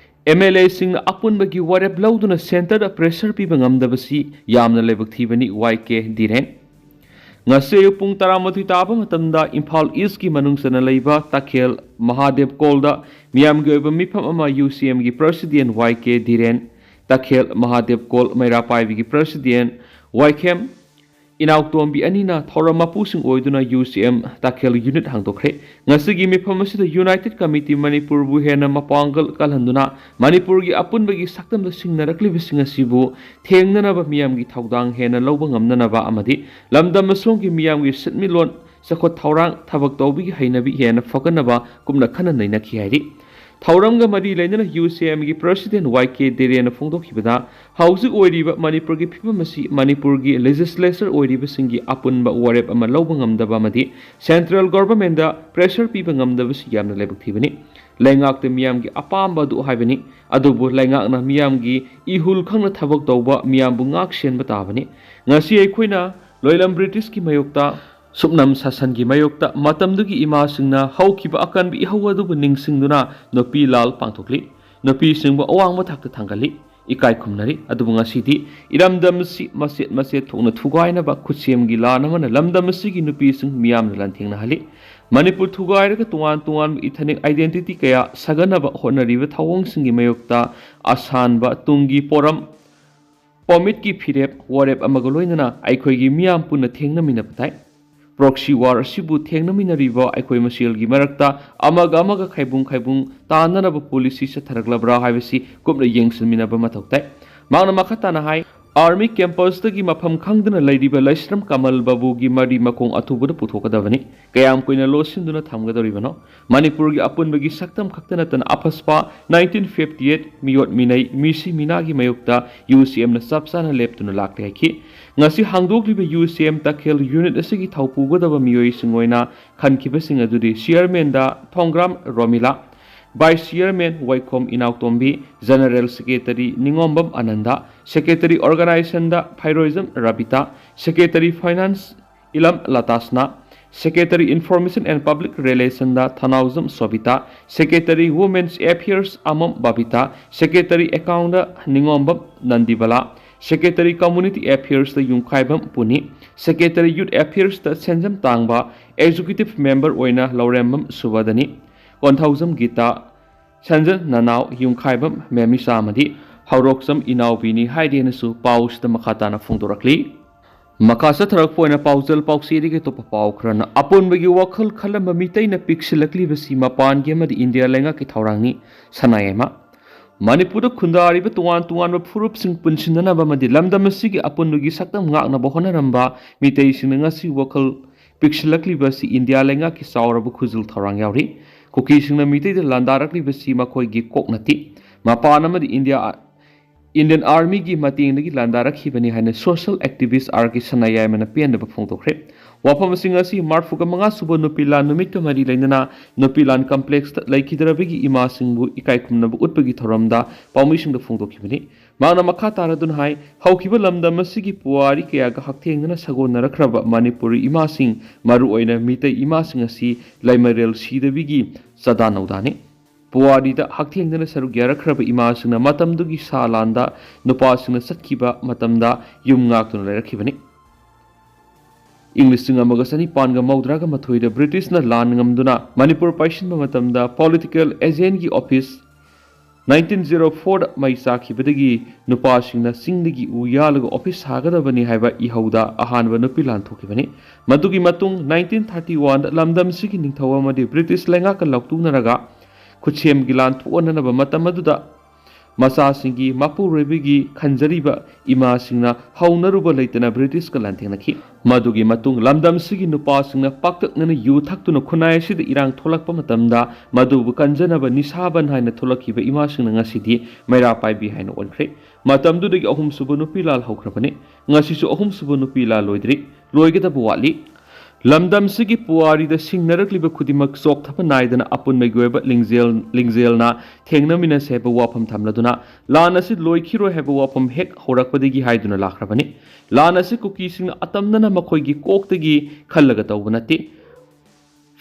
MLAꯁꯤꯡꯅ ꯑꯄꯨꯟꯕꯒꯤ ꯋꯥꯔꯦꯞ ꯂꯧꯗꯨꯅ centreꯗ pressure ꯄꯤꯕ ꯉꯝꯗꯕꯁꯤ ꯌꯥꯝꯅ ꯂꯥꯏꯕꯛ ꯊꯤꯕꯅꯤ, Y K ꯙꯤꯔꯦꯟ꯫ ꯉꯁꯤ ꯑꯌꯨꯛ ꯄꯨꯡ ꯇꯔꯥꯃꯥꯊꯣꯏ ꯇꯥꯕ ꯃꯇꯝꯗ ꯏꯝꯐꯥꯜ ꯏꯁꯀꯤ ꯃꯅꯨꯡ ꯆꯟꯅ ꯂꯩꯕ ꯇꯈꯦꯜ ꯃꯍꯥꯗꯦꯕ ꯀꯣꯜꯗ ꯃꯤꯌꯥꯝꯒꯤ ꯑꯣꯏꯕ ꯃꯤꯐꯝ ꯑꯃ UCMꯒꯤ president Y K ꯙꯤꯔꯦꯟ, ꯇꯈꯦꯜ ꯃꯍꯥꯗꯦꯕ ꯀꯣꯜ ꯃꯩꯔꯥ ꯄꯥꯏꯕꯤꯒꯤ president ꯋꯥꯏꯈꯦꯝ ꯏꯅꯥꯎꯇꯣꯝꯕꯤ ꯑꯅꯤꯅ ꯊꯧꯔꯝ ꯃꯄꯨꯁꯤꯡ ꯑꯣꯏꯗꯨꯅ ꯌꯨ ꯁꯤ ꯑꯦꯝ ꯇꯥꯈꯦꯜ ꯌꯨꯅꯤꯠ ꯍꯥꯡꯗꯣꯛꯈ꯭ꯔꯦ꯫ ꯉꯁꯤꯒꯤ ꯃꯤꯐꯝ ꯑꯁꯤꯗ ꯌꯨꯅꯥꯏꯇꯦꯠ ꯀꯃꯤꯇꯤ ꯃꯅꯤꯄꯨꯔꯕꯨ ꯍꯦꯟꯅ ꯃꯄꯥꯡꯒꯜ ꯀꯜꯍꯟꯗꯨꯅ ꯃꯅꯤꯄꯨꯔꯒꯤ ꯑꯄꯨꯟꯕꯒꯤ ꯁꯛꯇꯝꯗ ꯁꯤꯡꯅꯔꯛꯂꯤꯕꯁꯤꯡ ꯑꯁꯤꯕꯨ ꯊꯦꯡꯅꯅꯕ, ꯃꯤꯌꯥꯝꯒꯤ ꯊꯧꯗꯥꯡ ꯍꯦꯟꯅ ꯂꯧꯕ ꯉꯝꯅꯅꯕ ꯑꯃꯗꯤ ꯂꯝꯗꯝ ꯑꯁꯣꯝꯒꯤ ꯃꯤꯌꯥꯝꯒꯤ ꯁꯤꯟꯃꯤꯠꯂꯣꯟ, ꯆꯥꯎꯈꯠ ꯊꯧꯔꯥꯡ, ꯊꯕꯛ ꯇꯧꯕꯒꯤ ꯍꯩꯅꯕꯤ ꯍꯦꯟꯅ ꯐꯒꯠꯅꯕ ꯀꯨꯞꯅ ꯈꯟꯅ ꯅꯩꯅꯈꯤ ꯍꯥꯏꯔꯤ꯫ ꯊꯧꯔꯝꯒ ꯃꯔꯤ ꯂꯩꯅꯅ ꯌꯨ ꯁꯤ ꯑꯦꯝꯒꯤ ꯄ꯭ꯔꯁꯤꯗꯦꯟ ꯋꯥꯏ ꯀꯦ ꯗꯦꯔꯦꯅ ꯐꯣꯡꯗꯣꯛꯈꯤꯕꯗ, ꯍꯧꯖꯤꯛ ꯑꯣꯏꯔꯤꯕ ꯃꯅꯤꯄꯨꯔꯒꯤ ꯐꯤꯕꯝ ꯑꯁꯤ ꯃꯅꯤꯄꯨꯔꯒꯤ ꯂꯦꯖꯤꯁꯂꯦꯆꯔ ꯑꯣꯏꯔꯤꯕꯁꯤꯡꯒꯤ ꯑꯄꯨꯟꯕ ꯋꯥꯔꯦꯞ ꯑꯃ ꯂꯧꯕ ꯉꯝꯗꯕ ꯑꯃꯗꯤ ꯁꯦꯟꯇ꯭ꯔꯦꯜ ꯒꯣꯚꯔꯟꯃꯦꯟꯗ ꯄ꯭ꯔꯦꯁꯔ ꯄꯤꯕ ꯉꯝꯗꯕꯁꯤ ꯌꯥꯝꯅ ꯂꯥꯏꯕꯛ ꯊꯤꯕꯅꯤ꯫ ꯂꯩꯉꯥꯛꯇ ꯃꯤꯌꯥꯝꯒꯤ ꯑꯄꯥꯝꯕ ꯑꯗꯨ ꯍꯥꯏꯕꯅꯤ, ꯑꯗꯨꯕꯨ ꯂꯩꯉꯥꯛꯅ ꯃꯤꯌꯥꯝꯒꯤ ꯏꯍꯨꯜ ꯈꯪꯅ ꯊꯕꯛ ꯇꯧꯕ, ꯃꯤꯌꯥꯝꯕꯨ ꯉꯥꯛ ꯁꯦꯟꯕ ꯇꯥꯕꯅꯤ꯫ ꯉꯁꯤ ꯑꯩꯈꯣꯏꯅ ꯂꯣꯏꯂꯝ ꯕ꯭ꯔꯤꯇꯤꯁꯀꯤ ꯃꯥꯌꯣꯛꯇ, ꯁꯨꯞꯅꯝ ꯁꯥꯁꯟꯒꯤ ꯃꯥꯌꯣꯛꯇ ꯃꯇꯝꯗꯨꯒꯤ ꯏꯃꯥꯁꯤꯡꯅ ꯍꯧꯈꯤꯕ ꯑꯀꯟꯕ ꯏꯍꯧ ꯑꯗꯨꯕꯨ ꯅꯤꯡꯁꯤꯡꯗꯨꯅ ꯅꯨꯄꯤ ꯂꯥꯜ ꯄꯥꯡꯊꯣꯛꯂꯤ꯫ ꯅꯨꯄꯤꯁꯤꯡꯕꯨ ꯑꯋꯥꯡꯕ ꯊꯥꯛꯇ ꯊꯥꯡꯒꯠꯂꯤ, ꯏꯀꯥꯏ ꯈꯨꯝꯅꯔꯤ꯫ ꯑꯗꯨꯕꯨ ꯉꯁꯤꯗꯤ ꯏꯔꯝꯗꯝ ꯑꯁꯤ ꯃꯆꯦꯠ ꯃꯆꯦꯠ ꯊꯣꯛꯅ ꯊꯨꯒꯥꯏꯅꯕ ꯈꯨꯠꯁꯦꯝꯒꯤ ꯂꯥꯟ ꯑꯃꯅ ꯂꯝꯗꯝ ꯑꯁꯤꯒꯤ ꯅꯨꯄꯤꯁꯤꯡ ꯃꯤꯌꯥꯝꯅ ꯂꯥꯟꯊꯦꯡꯅꯍꯜꯂꯤ꯫ ꯃꯅꯤꯄꯨꯔ ꯊꯨꯒꯥꯏꯔꯒ ꯇꯣꯉꯥꯟ ꯇꯣꯉꯥꯟꯕ ethnic identity ꯀꯌꯥ ꯁꯥꯒꯠꯅꯕ ꯍꯣꯠꯅꯔꯤꯕ ꯊꯧꯑꯣꯡꯁꯤꯡꯒꯤ ꯃꯥꯌꯣꯛꯇ ꯑꯁꯥꯟꯕ ꯇꯨꯡꯒꯤ ꯄꯣꯔꯝ, ꯄꯣꯃꯤꯠꯀꯤ ꯐꯤꯔꯦꯞ ꯋꯥꯔꯦꯞ ꯑꯃꯒ ꯂꯣꯏꯅꯅ ꯑꯩꯈꯣꯏꯒꯤ ꯃꯤꯌꯥꯝ ꯄꯨꯟꯅ ꯊꯦꯡꯅꯃꯤꯟꯅꯕ ꯇꯥꯏ꯫ Proxy war ꯑꯁꯤꯕꯨ ꯊꯦꯡꯅꯃꯤꯟꯅꯔꯤꯕ ꯑꯩꯈꯣꯏ ꯃꯁꯦꯜꯒꯤ ꯃꯔꯛꯇ ꯑꯃꯒ ꯑꯃꯒ ꯈꯥꯏꯕꯨꯡ ꯈꯥꯏꯕꯨꯡ ꯇꯥꯅꯅꯕ policy ꯆꯠꯊꯔꯛꯂꯕ꯭ꯔꯥ ꯍꯥꯏꯕꯁꯤ ꯀꯨꯞꯅ ꯌꯦꯡꯁꯤꯟꯃꯤꯟꯅꯕ ꯃꯊꯧ ꯇꯥꯏ꯫ ꯃꯍꯥꯛꯅ ꯃꯈꯥ ꯇꯥꯅ ꯍꯥꯏ, army campusꯇꯒꯤ ꯃꯐꯝ ꯈꯪꯗꯅ ꯂꯩꯔꯤꯕ ꯂꯩꯁ꯭ꯔꯝ ꯀꯃꯜ ꯕꯥꯕꯨꯒꯤ ꯃꯔꯤ ꯃꯈꯣꯡ ꯑꯊꯨꯕꯗ ꯄꯨꯊꯣꯛꯀꯗꯕꯅꯤ꯫ ꯀꯌꯥꯝ ꯀꯨꯏꯅ ꯂꯣꯠꯁꯤꯟꯗꯨꯅ ꯊꯝꯒꯗꯧꯔꯤꯕꯅꯣ? ꯃꯅꯤꯄꯨꯔꯒꯤ ꯑꯄꯨꯟꯕꯒꯤ ꯁꯛꯇꯝ ꯈꯛꯇ ꯅꯠꯇꯅ ꯑꯐꯁꯄꯥ, nineteen fifty eight, ꯃꯤꯑꯣꯠ ꯃꯤꯅꯩ, ꯃꯤꯁꯤ ꯃꯤꯅꯥꯒꯤ ꯃꯥꯌꯣꯛꯇ ꯌꯨ ꯁꯤ ꯑꯦꯝꯅ ꯆꯞ ꯆꯥꯅ ꯂꯦꯞꯇꯨꯅ ꯂꯥꯛꯂꯦ ꯍꯥꯏꯈꯤ꯫ ꯉꯁꯤ ꯍꯥꯡꯗꯣꯛꯂꯤꯕ ꯌꯨ ꯁꯤ ꯑꯦꯝ ꯇꯥꯈꯦꯜ ꯌꯨꯅꯤꯠ ꯑꯁꯤꯒꯤ ꯊꯧꯄꯨꯒꯗꯕ ꯃꯤꯑꯣꯏꯁꯤꯡ ꯑꯣꯏꯅ ꯈꯟꯈꯤꯕꯁꯤꯡ ꯑꯗꯨꯗꯤ ꯆꯤꯌꯔꯃꯦꯟꯗ ꯊꯣꯡꯒ꯭ꯔꯥꯝ ꯔꯣꯃꯤꯂꯥ, vice chairman ꯋꯥꯏꯈꯣꯝ ꯏꯅꯥꯎꯇꯣꯝꯕꯤ, general secretary ꯅꯤꯉꯣꯝꯕꯝ Anand, secretary organizationꯗ ꯐꯩꯔꯣꯏꯖꯝ Rabita, secretary finance ꯏꯂꯝ ꯂꯇꯥꯁꯅꯥ, secretary information and public relationꯗ ꯊꯅꯥꯎꯖꯝ ꯁꯣꯕꯤꯇꯥ, secretary women's affairs ꯑꯃꯝ Babita, secretary accountꯗ ꯅꯤꯉꯣꯝꯕꯝ Nandibala, secretary community affairsꯇ ꯌꯨꯝꯈꯥꯏꯕꯝ ꯄꯨꯅꯤ, secretary youth affairsꯇ ꯁꯦꯟꯖꯝ ꯇꯥꯡꯕ, executive member ꯑꯣꯏꯅ ꯂꯧꯔꯦꯝꯕꯝ ꯁꯨꯕꯗꯅꯤ, ꯀꯣꯟꯊꯧꯖꯝ ꯒꯤꯇꯥ, ꯁꯟꯖꯟ ꯅꯅꯥꯎ ꯌꯨꯝꯈꯥꯏꯕꯝ ꯃꯦꯃꯤꯁꯥ ꯑꯃꯗꯤ ꯍꯧꯔꯣꯛꯆꯝ ꯏꯅꯥꯎꯕꯤꯅꯤ ꯍꯥꯏꯗꯦꯅꯁꯨ ꯄꯥꯎꯁꯤꯗ ꯃꯈꯥ ꯇꯥꯅ ꯐꯣꯡꯗꯣꯔꯛꯂꯤ꯫ ꯃꯈꯥ ꯆꯠꯊꯔꯛꯄ ꯑꯣꯏꯅ ꯄꯥꯎꯖꯦꯜ ꯄꯥꯎꯆꯦꯗꯒꯤ ꯑꯇꯣꯞꯄ ꯄꯥꯎ ꯈꯔꯅ, ꯑꯄꯨꯟꯕꯒꯤ ꯋꯥꯈꯜ ꯈꯜꯂꯝꯕ ꯃꯤꯇꯩꯅ ꯄꯤꯛꯁꯤꯜꯂꯛꯂꯤꯕꯁꯤ ꯃꯄꯥꯟꯒꯤ ꯑꯃꯗꯤ ꯏꯟꯗꯤꯌꯥ ꯂꯩꯉꯥꯛꯀꯤ ꯊꯧꯔꯥꯡꯅꯤ꯫ ꯁꯅꯥꯌꯥꯏꯃ꯫ ꯃꯅꯤꯄꯨꯔꯗ ꯈꯨꯟꯗꯥꯔꯤꯕ ꯇꯣꯉꯥꯟ ꯇꯣꯉꯥꯟꯕ ꯐꯨꯔꯨꯞꯁꯤꯡ ꯄꯨꯟꯁꯤꯟꯅꯅꯕ ꯑꯃꯗꯤ ꯂꯝꯗꯝ ꯑꯁꯤꯒꯤ ꯑꯄꯨꯟꯕꯒꯤ ꯁꯛꯇꯝ ꯉꯥꯛꯅꯕ ꯍꯣꯠꯅꯔꯝꯕ ꯃꯤꯇꯩꯁꯤꯡꯅ ꯉꯁꯤ ꯋꯥꯈꯜ ꯄꯤꯛꯁꯤꯜꯂꯛꯂꯤꯕ ꯑꯁꯤ ꯏꯟꯗꯤꯌꯥ ꯂꯩꯉꯥꯛꯀꯤ ꯆꯥꯎꯔꯕ ꯈꯨꯖꯤꯜ ꯊꯧꯔꯥꯡ ꯌꯥꯎꯔꯤ꯫ ꯀꯨꯀꯤꯁꯤꯡꯅ ꯃꯤꯇꯩꯗ ꯂꯥꯟꯗꯥꯔꯛꯂꯤꯕꯁꯤ ꯃꯈꯣꯏꯒꯤ ꯀꯣꯛ ꯅꯠꯇꯦ꯫ ꯃꯄꯥꯟ ꯑꯃꯗꯤ ꯏꯟꯗꯤꯌꯥ, ꯏꯟꯗꯤꯌꯟ ꯑꯥꯔꯃꯤꯒꯤ ꯃꯇꯦꯡꯗꯒꯤ ꯂꯥꯟꯗꯥꯔꯛꯈꯤꯕꯅꯤ ꯍꯥꯏꯅ ꯁꯣꯁꯤꯌꯦꯜ ꯑꯦꯛꯇꯤꯚꯤꯁ꯭ꯠ ꯑꯥꯔ ꯀꯦ ꯁꯅꯥꯌꯥꯏꯃꯅ ꯄꯦꯟꯗꯕ ꯐꯣꯡꯗꯣꯛꯈ꯭ꯔꯦ꯫ ꯋꯥꯐꯝ ꯑꯁꯤꯡ ꯑꯁꯤ ꯃꯔꯐꯨꯒ ꯃꯉꯥ ꯁꯨꯕ ꯅꯨꯄꯤ ꯂꯥꯟ ꯅꯨꯃꯤꯠꯀ ꯃꯔꯤ ꯂꯩꯅꯅ ꯅꯨꯄꯤ ꯂꯥꯟ ꯀꯝꯄ꯭ꯂꯦꯛꯁꯇ ꯂꯩꯈꯤꯗ꯭ꯔꯕꯒꯤ ꯏꯃꯥꯁꯤꯡꯕꯨ ꯏꯀꯥꯏ ꯈꯨꯝꯅꯕ ꯎꯠꯄꯒꯤ ꯊꯧꯔꯝꯗ ꯄꯥꯎꯃꯤꯁꯤꯡꯗ ꯐꯣꯡꯗꯣꯛꯈꯤꯕꯅꯤ꯫ ꯃꯍꯥꯛꯅ ꯃꯈꯥ ꯇꯥꯔꯗꯨꯅ ꯍꯥꯏ, ꯍꯧꯈꯤꯕ ꯂꯝꯗꯝ ꯑꯁꯤꯒꯤ ꯄꯨꯋꯥꯔꯤ ꯀꯌꯥꯒ ꯍꯛꯊꯦꯡꯅꯅ ꯁꯥꯒꯣꯟꯅꯔꯛꯈ꯭ꯔꯕ ꯃꯅꯤꯄꯨꯔꯤ ꯏꯃꯥꯁꯤꯡ, ꯃꯔꯨꯑꯣꯏꯅ ꯃꯤꯇꯩ ꯏꯃꯥꯁꯤꯡ ꯑꯁꯤ ꯂꯩꯃꯔꯦꯜ ꯁꯤꯗꯕꯤꯒꯤ ꯆꯥꯗꯥ ꯅꯧꯗꯥꯅꯤ꯫ ꯄꯨꯋꯥꯔꯤꯗ ꯍꯛꯊꯦꯡꯅꯅ ꯁꯔꯨꯛ ꯌꯥꯔꯛꯈ꯭ꯔꯕ ꯏꯃꯥꯁꯤꯡꯅ ꯃꯇꯝꯗꯨꯒꯤ ꯁꯥ ꯂꯥꯟꯗ ꯅꯨꯄꯥꯁꯤꯡꯅ ꯆꯠꯈꯤꯕ ꯃꯇꯝꯗ ꯌꯨꯝ ꯉꯥꯛꯇꯨꯅ ꯂꯩꯔꯛꯈꯤꯕꯅꯤ꯫ ꯏꯪ ꯂꯤꯁꯤꯡ ꯑꯃꯒ ꯆꯅꯤꯄꯥꯟꯒ ꯃꯧꯗ꯭ꯔꯥꯒ ꯃꯥꯊꯣꯏꯗ ꯕ꯭ꯔꯤꯇꯤꯁꯅ ꯂꯥꯟ ꯉꯝꯗꯨꯅ ꯃꯅꯤꯄꯨꯔ ꯄꯥꯏꯁꯤꯟꯕ ꯃꯇꯝꯗ ꯄꯣꯂꯤꯇꯤꯀꯦꯜ ꯑꯦꯖꯦꯟꯒꯤ ꯑꯣꯐꯤꯁ, ꯅꯥꯏꯟꯇꯤꯟ ꯖꯤꯔꯣ ꯐꯣꯔꯗ ꯃꯩ ꯆꯥꯛꯈꯤꯕꯗꯒꯤ ꯅꯨꯄꯥꯁꯤꯡꯅ ꯆꯤꯡꯗꯒꯤ ꯎ ꯌꯥꯜꯂꯒ ꯑꯣꯐꯤꯁ ꯁꯥꯒꯗꯕꯅꯤ ꯍꯥꯏꯕ ꯏꯍꯧꯗ ꯑꯍꯥꯟꯕ ꯅꯨꯄꯤ ꯂꯥꯟ ꯊꯣꯛꯈꯤꯕꯅꯤ꯫ ꯃꯗꯨꯒꯤ ꯃꯇꯨꯡ ꯅꯥꯏꯟꯇꯤꯟ ꯊꯥꯔꯇꯤ ꯋꯥꯟꯗ ꯂꯝꯗꯝꯁꯤꯒꯤ ꯅꯤꯡꯊꯧ ꯑꯃꯗꯤ ꯕ꯭ꯔꯤꯇꯤꯁ ꯂꯩꯉꯥꯛꯀ ꯂꯥꯎꯇꯨꯅꯔꯒ ꯈꯨꯠꯁꯦꯝꯒꯤ ꯂꯥꯟ ꯊꯣꯛꯍꯟꯅꯅꯕ ꯃꯇꯝ ꯑꯗꯨꯗ ꯃꯆꯥꯁꯤꯡꯒꯤ ꯃꯄꯨꯔꯣꯏꯕꯒꯤ ꯈꯟꯖꯔꯤꯕ ꯏꯃꯥꯁꯤꯡꯅ ꯍꯧꯅꯔꯨꯕ ꯂꯩꯇꯅ ꯕ꯭ꯔꯤꯇꯤꯁꯀ ꯂꯥꯟꯊꯦꯡꯅꯈꯤ꯫ ꯃꯗꯨꯒꯤ ꯃꯇꯨꯡ ꯂꯝꯗꯝꯁꯤꯒꯤ ꯅꯨꯄꯥꯁꯤꯡꯅ ꯄꯥꯛꯇꯛꯅꯅ ꯌꯨ ꯊꯛꯇꯨꯅ ꯈꯨꯟꯅꯥꯏ ꯑꯁꯤꯗ ꯏꯔꯥꯡ ꯊꯣꯛꯂꯛꯄ ꯃꯇꯝꯗ ꯃꯗꯨꯕꯨ ꯀꯟꯖꯅꯕ ꯅꯤꯁꯥꯕꯟ ꯍꯥꯏꯅ ꯊꯣꯛꯂꯛꯈꯤꯕ ꯏꯃꯥꯁꯤꯡꯅ ꯉꯁꯤꯗꯤ ꯃꯩꯔꯥ ꯄꯥꯏꯕꯤ ꯍꯥꯏꯅ ꯑꯣꯟꯈ꯭ꯔꯦ꯫ ꯃꯇꯝꯗꯨꯗꯒꯤ ꯑꯍꯨꯝꯁꯨꯕ ꯅꯨꯄꯤ ꯂꯥꯜ ꯍꯧꯈ꯭ꯔꯕꯅꯤ꯫ ꯉꯁꯤꯁꯨ ꯑꯍꯨꯝꯁꯨꯕ ꯅꯨꯄꯤ ꯂꯥꯜ ꯂꯣꯏꯗ꯭ꯔꯤ, ꯂꯣꯏꯒꯗꯕ ꯋꯥꯠꯂꯤ꯫ ꯂꯝꯗꯝꯁꯤꯒꯤ ꯄꯨꯋꯥꯔꯤꯗ ꯁꯤꯡꯅꯔꯛꯂꯤꯕ ꯈꯨꯗꯤꯡꯃꯛ ꯆꯣꯛꯊꯕ ꯅꯥꯏꯗꯅ ꯑꯄꯨꯟꯕꯒꯤ ꯑꯣꯏꯕ ꯂꯤꯡꯖꯦꯜ, ꯂꯤꯡꯖꯦꯜꯅ ꯊꯦꯡꯅꯃꯤꯟꯅꯁꯤ ꯍꯥꯏꯕ ꯋꯥꯐꯝ ꯊꯝꯂꯗꯨꯅ ꯂꯥꯟ ꯑꯁꯤ ꯂꯣꯏꯈꯤꯔꯣꯏ ꯍꯥꯏꯕ ꯋꯥꯐꯝ ꯍꯦꯛ ꯍꯧꯔꯛꯄꯗꯒꯤ ꯍꯥꯏꯗꯨꯅ ꯂꯥꯛꯈ꯭ꯔꯕꯅꯤ꯫ ꯂꯥꯟ ꯑꯁꯤ ꯀꯨꯀꯤꯁꯤꯡꯅ ꯑꯇꯝꯅꯅ ꯃꯈꯣꯏꯒꯤ ꯀꯣꯛꯇꯒꯤ ꯈꯜꯂꯒ ꯇꯧꯕ ꯅꯠꯇꯦ꯫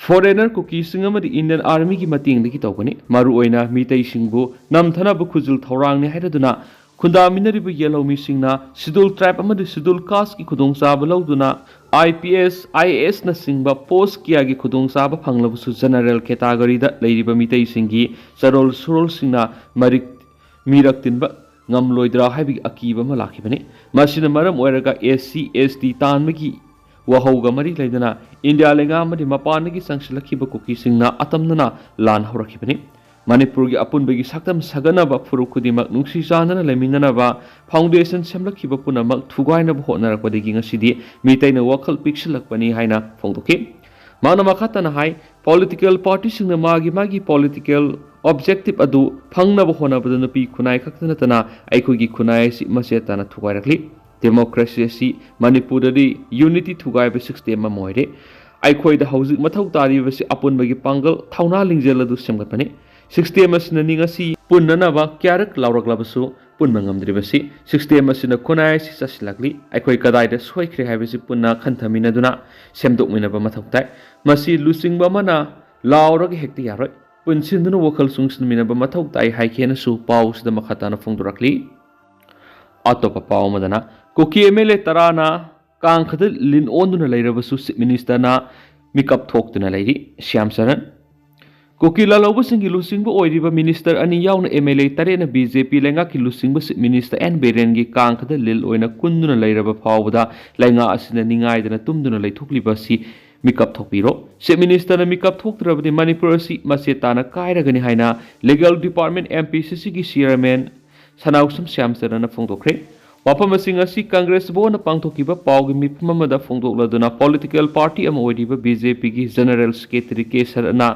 ꯐꯣꯔꯦꯅꯔ ꯀꯨꯀꯤꯁꯤꯡ ꯑꯃꯗꯤ ꯏꯟꯗꯤꯌꯟ ꯑꯥꯔꯃꯤꯒꯤ ꯃꯇꯦꯡꯗꯒꯤ ꯇꯧꯕꯅꯤ꯫ ꯃꯔꯨꯑꯣꯏꯅ ꯃꯤꯇꯩꯁꯤꯡꯕꯨ ꯅꯝꯊꯅꯕ ꯈꯨꯖꯤꯜ ꯊꯧꯔꯥꯡꯅꯤ ꯍꯥꯏꯔꯗꯨꯅ ꯈꯨꯟꯗꯥꯃꯤꯟꯅꯔꯤꯕ ꯌꯦꯜꯍꯧꯃꯤꯁꯤꯡꯅ ꯁꯤꯗꯨꯜ ꯇ꯭ꯔꯥꯏꯕ ꯑꯃꯗꯤ ꯁꯤꯗꯨꯜ ꯀꯥꯁꯀꯤ ꯈꯨꯗꯣꯡꯆꯥꯕ ꯂꯧꯗꯨꯅ I P S, I A ꯑꯦꯁꯅꯆꯤꯡꯕ ꯄꯣꯁ ꯀꯌꯥꯒꯤ ꯈꯨꯗꯣꯡꯆꯥꯕ ꯐꯪꯂꯕꯁꯨ ꯖꯦꯅꯔꯦꯜ ꯀꯦꯇꯥꯒꯣꯔꯤꯗ ꯂꯩꯔꯤꯕ ꯃꯤꯇꯩꯁꯤꯡꯒꯤ ꯆꯔꯣꯜ ꯁꯨꯔꯣꯜꯁꯤꯡꯅ ꯃꯔꯤꯛ ꯃꯤꯔꯛ ꯇꯤꯟꯕ ꯉꯝꯂꯣꯏꯗ꯭ꯔꯥ ꯍꯥꯏꯕꯒꯤ ꯑꯀꯤꯕ ꯑꯃ ꯂꯥꯛꯈꯤꯕꯅꯤ꯫ ꯃꯁꯤꯅ ꯃꯔꯝ ꯑꯣꯏꯔꯒ ꯑꯦꯁ ꯁꯤ, ꯑꯦꯁ ꯇꯤ ꯇꯥꯟꯕꯒꯤ ꯋꯥꯍꯧꯒ ꯃꯔꯤ ꯂꯩꯅꯅ ꯏꯟꯗꯤꯌꯥ ꯂꯩꯉꯥꯛ ꯑꯃꯗꯤ ꯃꯄꯥꯟꯗꯒꯤ ꯆꯪꯁꯤꯜꯂꯛꯈꯤꯕ ꯀꯨꯀꯤꯁꯤꯡꯅ ꯑꯇꯝꯅꯅ ꯂꯥꯟ ꯍꯧꯔꯛꯈꯤꯕꯅꯤ꯫ ꯃꯅꯤꯄꯨꯔꯒꯤ ꯑꯄꯨꯟꯕꯒꯤ ꯁꯛꯇꯝ ꯁꯥꯒꯠꯅꯕ, ꯐꯨꯔꯨꯞ ꯈꯨꯗꯤꯡꯃꯛ ꯅꯨꯡꯁꯤ ꯆꯥꯟꯅꯅ ꯂꯩꯃꯤꯟꯅꯅꯕ foundation ꯁꯦꯝꯂꯛꯈꯤꯕ ꯄꯨꯝꯅꯃꯛ ꯊꯨꯒꯥꯏꯅꯕ ꯍꯣꯠꯅꯔꯛꯄꯗꯒꯤ ꯉꯁꯤꯗꯤ ꯃꯤꯇꯩꯅ ꯋꯥꯈꯜ ꯄꯤꯛꯁꯤꯜꯂꯛꯄꯅꯤ ꯍꯥꯏꯅ ꯐꯣꯡꯗꯣꯛꯈꯤ꯫ ꯃꯍꯥꯛꯅ ꯃꯈꯥ ꯇꯥꯅ ꯍꯥꯏ, political party ꯁꯤꯡꯅ ꯃꯥꯒꯤ ꯃꯥꯒꯤ political objective ꯑꯗꯨ ꯐꯪꯅꯕ ꯍꯣꯠꯅꯕꯗ ꯅꯨꯄꯤ ꯈꯨꯟꯅꯥꯏ ꯈꯛꯇ ꯅꯠꯇꯅ ꯑꯩꯈꯣꯏꯒꯤ ꯈꯨꯟꯅꯥꯏ ꯑꯁꯤ ꯃꯆꯦꯠ ꯇꯥꯅ ꯊꯨꯒꯥꯏꯔꯛꯂꯤ꯫ Democracy ꯑꯁꯤ ꯃꯅꯤꯄꯨꯔꯗꯗꯤ unity ꯊꯨꯒꯥꯏꯕ system ꯑꯃ ꯑꯣꯏꯔꯦ꯫ ꯑꯩꯈꯣꯏꯗ ꯍꯧꯖꯤꯛ ꯃꯊꯧ ꯇꯥꯔꯤꯕꯁꯤ ꯑꯄꯨꯟꯕꯒꯤ ꯄꯥꯡꯒꯜ, ꯊꯧꯅꯥ ꯂꯤꯡꯖꯦꯜ ꯑꯗꯨ ꯁꯦꯝꯒꯠꯄꯅꯤ꯫ System ꯑꯁꯤꯅ ꯅꯤꯡ ꯑꯁꯤ ꯄꯨꯟꯅꯅꯕ ꯀꯌꯥꯔꯛ ꯂꯥꯎꯔꯛꯂꯕꯁꯨ ꯄꯨꯟꯕ ꯉꯝꯗ꯭ꯔꯤꯕꯁꯤ system ꯑꯁꯤꯅ ꯈꯨꯟꯅꯥꯏ ꯑꯁꯤ ꯆꯥꯁꯤꯜꯂꯛꯂꯤ꯫ ꯑꯩꯈꯣꯏ ꯀꯗꯥꯏꯗ ꯁꯣꯏꯈ꯭ꯔꯦ ꯍꯥꯏꯕꯁꯤ ꯄꯨꯟꯅ ꯈꯟꯊꯃꯤꯟꯅꯗꯨꯅ ꯁꯦꯝꯗꯣꯛꯃꯤꯟꯅꯕ ꯃꯊꯧ ꯇꯥꯏ꯫ ꯃꯁꯤ ꯂꯨꯆꯤꯡꯕ ꯑꯃꯅ ꯂꯥꯎꯔꯒ ꯍꯦꯛꯇ ꯌꯥꯔꯣꯏ꯫ ꯄꯨꯟꯁꯤꯟꯗꯨꯅ ꯋꯥꯈꯜ ꯆꯨꯡꯁꯤꯟꯃꯤꯟꯅꯕ ꯃꯊꯧ ꯇꯥꯏ ꯍꯥꯏꯈꯤ ꯍꯥꯏꯅꯁꯨ ꯄꯥꯎꯁꯤꯗ ꯃꯈꯥ ꯇꯥꯅ ꯐꯣꯡꯗꯣꯔꯛꯂꯤ꯫ ꯑꯇꯣꯞꯄ ꯄꯥꯎ ꯑꯃꯗꯅ, ꯀꯨꯀꯤ M L A ꯇꯔꯥꯅ ꯀꯥꯡꯈꯗ ꯂꯤꯟ ꯑꯣꯟꯗꯨꯅ ꯂꯩꯔꯕꯁꯨ Chief Minister ꯅ ꯃꯤꯀꯞ ꯊꯣꯛꯇꯨꯅ ꯂꯩꯔꯤ꯫ ꯁ꯭ꯌꯥꯝ ꯆꯔꯟ꯫ ꯀꯨꯀꯤ ꯂꯥꯜꯍꯧꯕꯁꯤꯡꯒꯤ ꯂꯨꯆꯤꯡꯕ ꯑꯣꯏꯔꯤꯕ minister ꯑꯅꯤ ꯌꯥꯎꯅ M L A ꯇꯔꯦꯠꯅ B J P ꯂꯩꯉꯥꯛꯀꯤ ꯂꯨꯆꯤꯡꯕ Chief Minister N ꯕꯤꯔꯦꯟꯒꯤ ꯀꯥꯡꯈꯗ ꯂꯤꯟ ꯑꯣꯏꯅ ꯀꯨꯟꯗꯨꯅ ꯂꯩꯔꯕ ꯐꯥꯎꯕꯗ ꯂꯩꯉꯥꯛ ꯑꯁꯤꯅ ꯅꯤꯡꯉꯥꯏꯗꯅ ꯇꯨꯝꯗꯨꯅ ꯂꯩꯊꯣꯛꯂꯤꯕ ꯑꯁꯤ ꯃꯤꯀꯞ ꯊꯣꯛꯄꯤꯔꯣ꯫ Chief Minister ꯅ ꯃꯤꯀꯞ ꯊꯣꯛꯇ꯭ꯔꯕꯗꯤ ꯃꯅꯤꯄꯨꯔ ꯑꯁꯤ ꯃꯆꯦꯠ ꯇꯥꯅ ꯀꯥꯏꯔꯒꯅꯤ ꯍꯥꯏꯅ Legal Department M P C C ꯒꯤ chairman ꯁꯅꯥꯎꯁꯝ ꯁ꯭ꯌꯥꯝꯆꯔꯟꯅ ꯐꯣꯡꯗꯣꯛꯈ꯭ꯔꯦ꯫ ꯋꯥꯐꯝꯁꯤꯡ ꯑꯁꯤ Congress ꯚꯋꯟꯗ ꯄꯥꯡꯊꯣꯛꯈꯤꯕ ꯄꯥꯎꯒꯤ ꯃꯤꯐꯝ ꯑꯃꯗ ꯐꯣꯡꯗꯣꯛꯂꯗꯨꯅ political party ꯑꯃ ꯑꯣꯏꯔꯤꯕ B J P ꯒꯤ General Secretary ꯀꯦ ꯁꯔꯠꯅ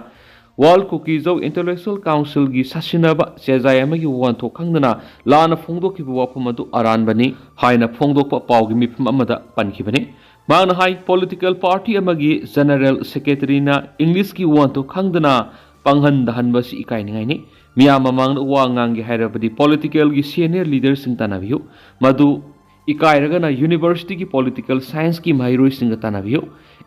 World Kuki-Zo Intellectual Council ꯒꯤ ꯁꯥꯁꯤꯟꯅꯕ ꯆꯦꯖꯥꯏ ꯑꯃꯒꯤ ꯋꯥꯍꯟꯊꯣꯛ ꯈꯪꯗꯅ ꯂꯥꯟꯅ ꯐꯣꯡꯗꯣꯛꯈꯤꯕ ꯋꯥꯐꯝ ꯑꯗꯨ ꯑꯔꯥꯟꯕꯅꯤ ꯍꯥꯏꯅ ꯐꯣꯡꯗꯣꯛꯄ ꯄꯥꯎꯒꯤ ꯃꯤꯐꯝ ꯑꯃꯗ ꯄꯟꯈꯤꯕꯅꯤ꯫ ꯃꯍꯥꯛꯅ ꯍꯥꯏ, political party ꯑꯃꯒꯤ General Secretary ꯅ English ꯀꯤ ꯋꯥꯍꯟꯊꯣꯛ ꯈꯪꯗꯅ ꯄꯥꯡꯍꯟꯗꯍꯟꯕ ꯑꯁꯤ ꯏꯀꯥꯏꯅꯤꯡꯉꯥꯏꯅꯤ꯫ ꯃꯤꯌꯥꯝ ꯃꯃꯥꯡꯗ ꯋꯥ ꯉꯥꯡꯒꯦ ꯍꯥꯏꯔꯕꯗꯤ political ꯒꯤ senior leader ꯁꯤꯡ ꯇꯥꯟꯅꯕꯤꯌꯨ꯫ ꯃꯗꯨ ꯏꯀꯥꯏꯔꯒꯅ university ꯒꯤ political science ꯀꯤ ꯃꯍꯩꯔꯣꯏꯁꯤꯡꯒ ꯇꯥꯟꯅꯕꯤꯌꯨ꯫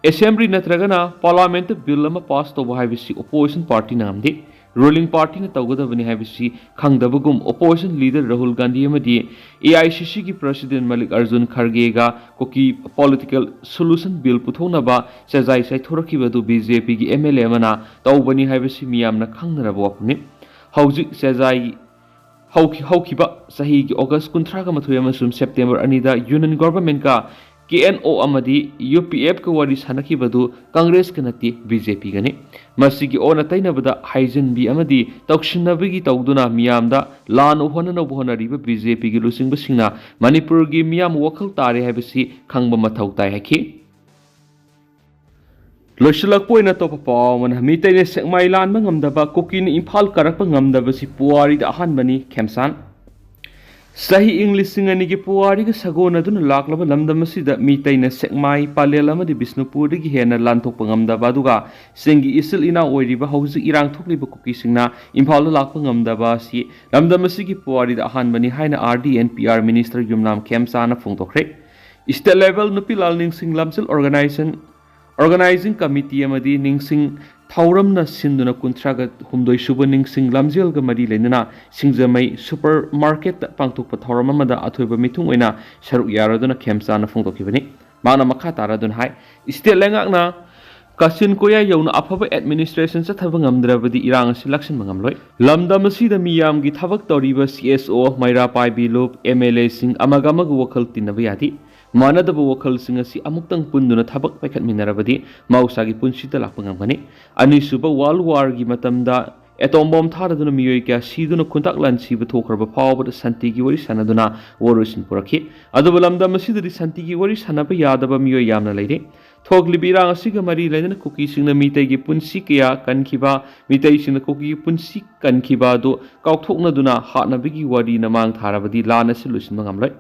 Assembly ꯅꯠꯇ꯭ꯔꯒꯅ Parliament ꯇ bill ꯑꯃ pass ꯇꯧꯕ ꯍꯥꯏꯕꯁꯤ opposition party ꯅ ꯉꯝꯗꯦ꯫ Ruling party ꯅ ꯇꯧꯒꯗꯕꯅꯤ ꯍꯥꯏꯕꯁꯤ ꯈꯪꯗꯕꯒꯨꯝ opposition leader ꯔꯥꯍꯨꯜ ꯒꯥꯟꯙꯤ ꯑꯃꯗꯤ A I C C ꯒꯤ President ꯃꯜꯂꯤꯛ ꯑꯔꯖꯨꯟ ꯈꯔꯒꯦꯒ ꯀꯨꯀꯤ political solution bill ꯄꯨꯊꯣꯛꯅꯕ ꯆꯦꯖꯥꯏ ꯆꯥꯏꯊꯣꯔꯛꯈꯤꯕ ꯑꯗꯨ B J P ꯒꯤ M L A ꯑꯃꯅ ꯇꯧꯕꯅꯤ ꯍꯥꯏꯕꯁꯤ ꯃꯤꯌꯥꯝꯅ ꯈꯪꯅꯔꯕ ꯋꯥꯐꯝꯅꯤ꯫ ꯍꯧꯖꯤꯛ ꯆꯦꯖꯥꯏ ꯍꯧꯈꯤ-, ꯍꯧꯈꯤꯕ ꯆꯍꯤꯒꯤ ꯑꯣꯒꯁ ꯀꯨꯟꯊ꯭ꯔꯥꯒ ꯃꯥꯊꯣꯏ ꯑꯃꯁꯨꯡ ꯁꯦꯞꯇꯦꯝꯕꯔ ꯑꯅꯤꯗ ꯌꯨꯅꯤꯌꯟ ꯒꯣꯚꯔꯟꯃꯦꯟꯠꯀ ꯀꯦ ꯑꯦꯟ ꯑꯣ ꯑꯃꯗꯤ ꯌꯨ ꯄꯤ ꯑꯦꯐꯀ ꯋꯥꯔꯤ ꯁꯥꯟꯅꯈꯤꯕꯗꯨ ꯀꯪꯒ꯭ꯔꯦꯁꯀ ꯅꯠꯇꯦ, ꯕꯤ ꯖꯦ ꯄꯤꯒꯅꯤ꯫ ꯃꯁꯤꯒꯤ ꯑꯣꯟꯅ ꯇꯩꯅꯕꯗ ꯍꯥꯏꯖꯤꯟꯕꯤ ꯑꯃꯗꯤ ꯇꯧꯁꯤꯟꯅꯕꯒꯤ ꯇꯧꯗꯨꯅ ꯃꯤꯌꯥꯝꯗ ꯂꯥꯟ ꯎꯍꯟꯅꯅꯕ ꯍꯣꯠꯅꯔꯤꯕ ꯕꯤ ꯖꯦ ꯄꯤꯒꯤ ꯂꯨꯆꯤꯡꯕꯁꯤꯡꯅ ꯃꯅꯤꯄꯨꯔꯒꯤ ꯃꯤꯌꯥꯝ ꯋꯥꯈꯜ ꯇꯥꯔꯦ ꯍꯥꯏꯕꯁꯤ ꯈꯪꯕ ꯃꯊꯧ ꯇꯥꯏ ꯍꯥꯏꯈꯤ꯫ ꯂꯣꯏꯁꯤꯜꯂꯛꯄ ꯑꯣꯏꯅ ꯑꯇꯣꯞꯄ ꯄꯥꯎ ꯑꯃꯅ, ꯃꯤꯇꯩꯅ ꯁꯦꯛꯃꯥꯏ ꯂꯥꯟꯕ ꯉꯝꯗꯕ, ꯀꯨꯀꯤꯅ ꯏꯝꯐꯥꯜ ꯀꯥꯔꯛꯄ ꯉꯝꯗꯕꯁꯤ ꯄꯨꯋꯥꯔꯤꯗ ꯑꯍꯥꯟꯕꯅꯤ, ꯈꯦꯝꯆꯥꯟ꯫ ꯆꯍꯤ ꯏꯪ ꯂꯤꯁꯤꯡ ꯑꯅꯤꯒꯤ ꯄꯨꯋꯥꯔꯤꯒ ꯁꯥꯒꯣꯟꯅꯗꯨꯅ ꯂꯥꯛꯂꯕ ꯂꯝꯗꯝ ꯑꯁꯤꯗ ꯃꯤꯇꯩꯅ ꯁꯦꯛꯃꯥꯏ, ꯄꯂꯦꯜ ꯑꯃꯗꯤ ꯕꯤꯁꯅꯨꯄꯨꯔꯗꯒꯤ ꯍꯦꯟꯅ ꯂꯥꯟꯊꯣꯛꯄ ꯉꯝꯗꯕ, ꯑꯗꯨꯒ ꯆꯤꯡꯒꯤ ꯏꯆꯤꯜ ꯏꯅꯥꯎ ꯑꯣꯏꯔꯤꯕ ꯍꯧꯖꯤꯛ ꯏꯔꯥꯡ ꯊꯣꯛꯂꯤꯕ ꯀꯨꯀꯤꯁꯤꯡꯅ ꯏꯝꯐꯥꯜꯗ ꯂꯥꯛꯄ ꯉꯝꯗꯕ ꯑꯁꯤ ꯂꯝꯗꯝ ꯑꯁꯤꯒꯤ ꯄꯨꯋꯥꯔꯤꯗ ꯑꯍꯥꯟꯕꯅꯤ ꯍꯥꯏꯅ R D N P R minister Yumnam ꯈꯦꯝꯆꯥꯅ ꯐꯣꯡꯗꯣꯛꯈ꯭ꯔꯦ꯫ ꯁ꯭ꯇꯦꯠ ꯂꯦꯚꯦꯜ ꯅꯨꯄꯤ ꯂꯥꯜ ꯅꯤꯡꯁꯤꯡ ꯂꯝꯖꯦꯜ ꯑꯣꯔꯒꯅꯥꯏꯖꯦꯁꯟ, ꯑꯣꯔꯒꯅꯥꯏꯖꯤꯡ ꯀꯃꯤꯇꯤ ꯑꯃꯗꯤ ꯅꯤꯡꯁꯤꯡ ꯊꯧꯔꯝꯅ ꯁꯤꯟꯗꯨꯅ ꯀꯨꯟꯊ꯭ꯔꯥꯒ ꯍꯨꯝꯗꯣꯏ ꯁꯨꯕ ꯅꯤꯡꯁꯤꯡ ꯂꯝꯖꯦꯜꯒ ꯃꯔꯤ ꯂꯩꯅꯅ ꯁꯤꯡꯖꯃꯩ ꯁꯨꯄꯔ ꯃꯥꯔꯀꯦꯠꯇ ꯄꯥꯡꯊꯣꯛꯄ ꯊꯧꯔꯝ ꯑꯃꯗ ꯑꯊꯣꯏꯕ ꯃꯤꯊꯨꯡ ꯑꯣꯏꯅ ꯁꯔꯨꯛ ꯌꯥꯔꯗꯨꯅ ꯈꯦꯝꯆꯥꯅ ꯐꯣꯡꯗꯣꯛꯈꯤꯕꯅꯤ꯫ ꯃꯍꯥꯛꯅ ꯃꯈꯥ ꯇꯥꯔꯗꯨꯅ ꯍꯥꯏ, ꯁ꯭ꯇꯦꯠ ꯂꯩꯉꯥꯛꯅ ꯀꯥꯆꯤꯟ ꯀꯣꯌꯥ ꯌꯧꯅ ꯑꯐꯕ ꯑꯦꯗꯃꯤꯅꯤꯁꯇ꯭ꯔꯦꯁꯟ ꯆꯠꯊꯕ ꯉꯝꯗ꯭ꯔꯕꯗꯤ ꯏꯔꯥꯡ ꯑꯁꯤ ꯂꯥꯛꯁꯤꯟꯕ ꯉꯝꯂꯣꯏ꯫ ꯂꯝꯗꯝ ꯑꯁꯤꯗ ꯃꯤꯌꯥꯝꯒꯤ ꯊꯕꯛ ꯇꯧꯔꯤꯕ ꯁꯤ ꯑꯦꯁ ꯑꯣ, ꯃꯩꯔꯥ ꯄꯥꯏꯕꯤ ꯂꯨꯞ, ꯑꯦꯝ ꯑꯦꯜ ꯑꯦꯁꯤꯡ ꯑꯃꯒ ꯑꯃꯒ ꯋꯥꯈꯜ ꯇꯤꯟꯅꯕ ꯌꯥꯗꯦ꯫ ꯃꯥꯟꯅꯗꯕ ꯋꯥꯈꯜꯁꯤꯡ ꯑꯁꯤ ꯑꯃꯨꯛꯇꯪ ꯄꯨꯟꯗꯨꯅ ꯊꯕꯛ ꯄꯥꯏꯈꯠꯃꯤꯟꯅꯔꯕꯗꯤ ꯃꯍꯧꯁꯥꯒꯤ ꯄꯨꯟꯁꯤꯗ ꯂꯥꯛꯄ ꯉꯝꯒꯅꯤ꯫ ꯑꯅꯤꯁꯨꯕ ꯋꯥꯔꯜꯗ ꯋꯥꯔꯒꯤ ꯃꯇꯝꯗ ꯑꯦꯇꯣꯝ ꯕꯣꯝ ꯊꯥꯗꯗꯨꯅ ꯃꯤꯑꯣꯏ ꯀꯌꯥ ꯁꯤꯗꯨꯅ ꯈꯨꯟꯇꯥꯛ ꯂꯥꯟꯁꯤꯕ ꯊꯣꯛꯈ꯭ꯔꯕ ꯐꯥꯎꯕꯗ ꯁꯥꯟꯇꯤꯒꯤ ꯋꯥꯔꯤ ꯁꯥꯟꯅꯗꯨꯅ ꯋꯥꯔꯣꯏꯁꯤꯟ ꯄꯨꯔꯛꯈꯤ꯫ ꯑꯗꯨꯕꯨ ꯂꯝꯗꯝ ꯑꯁꯤꯗꯗꯤ ꯁꯥꯟꯇꯤꯒꯤ ꯋꯥꯔꯤ ꯁꯥꯟꯅꯕ ꯌꯥꯗꯕ ꯃꯤꯑꯣꯏ ꯌꯥꯝꯅ ꯂꯩꯔꯤ꯫ ꯊꯣꯛꯂꯤꯕ ꯏꯔꯥꯡ ꯑꯁꯤꯒ ꯃꯔꯤ ꯂꯩꯅꯅ ꯀꯨꯀꯤꯁꯤꯡꯅ ꯃꯤꯇꯩꯒꯤ ꯄꯨꯟꯁꯤ ꯀꯌꯥ ꯀꯟꯈꯤꯕ, ꯃꯤꯇꯩꯁꯤꯡꯅ ꯀꯨꯀꯤꯒꯤ ꯄꯨꯟꯁꯤ ꯀꯟꯈꯤꯕ ꯑꯗꯨ ꯀꯥꯎꯊꯣꯛꯅꯗꯨꯅ ꯍꯥꯠꯅꯕꯒꯤ ꯋꯥꯔꯤꯅ ꯃꯥꯡ ꯊꯥꯔꯕꯗꯤ ꯂꯥꯟ ꯑꯁꯤ ꯂꯣꯏꯁꯤꯟꯕ ꯉꯝꯂꯣꯏ꯫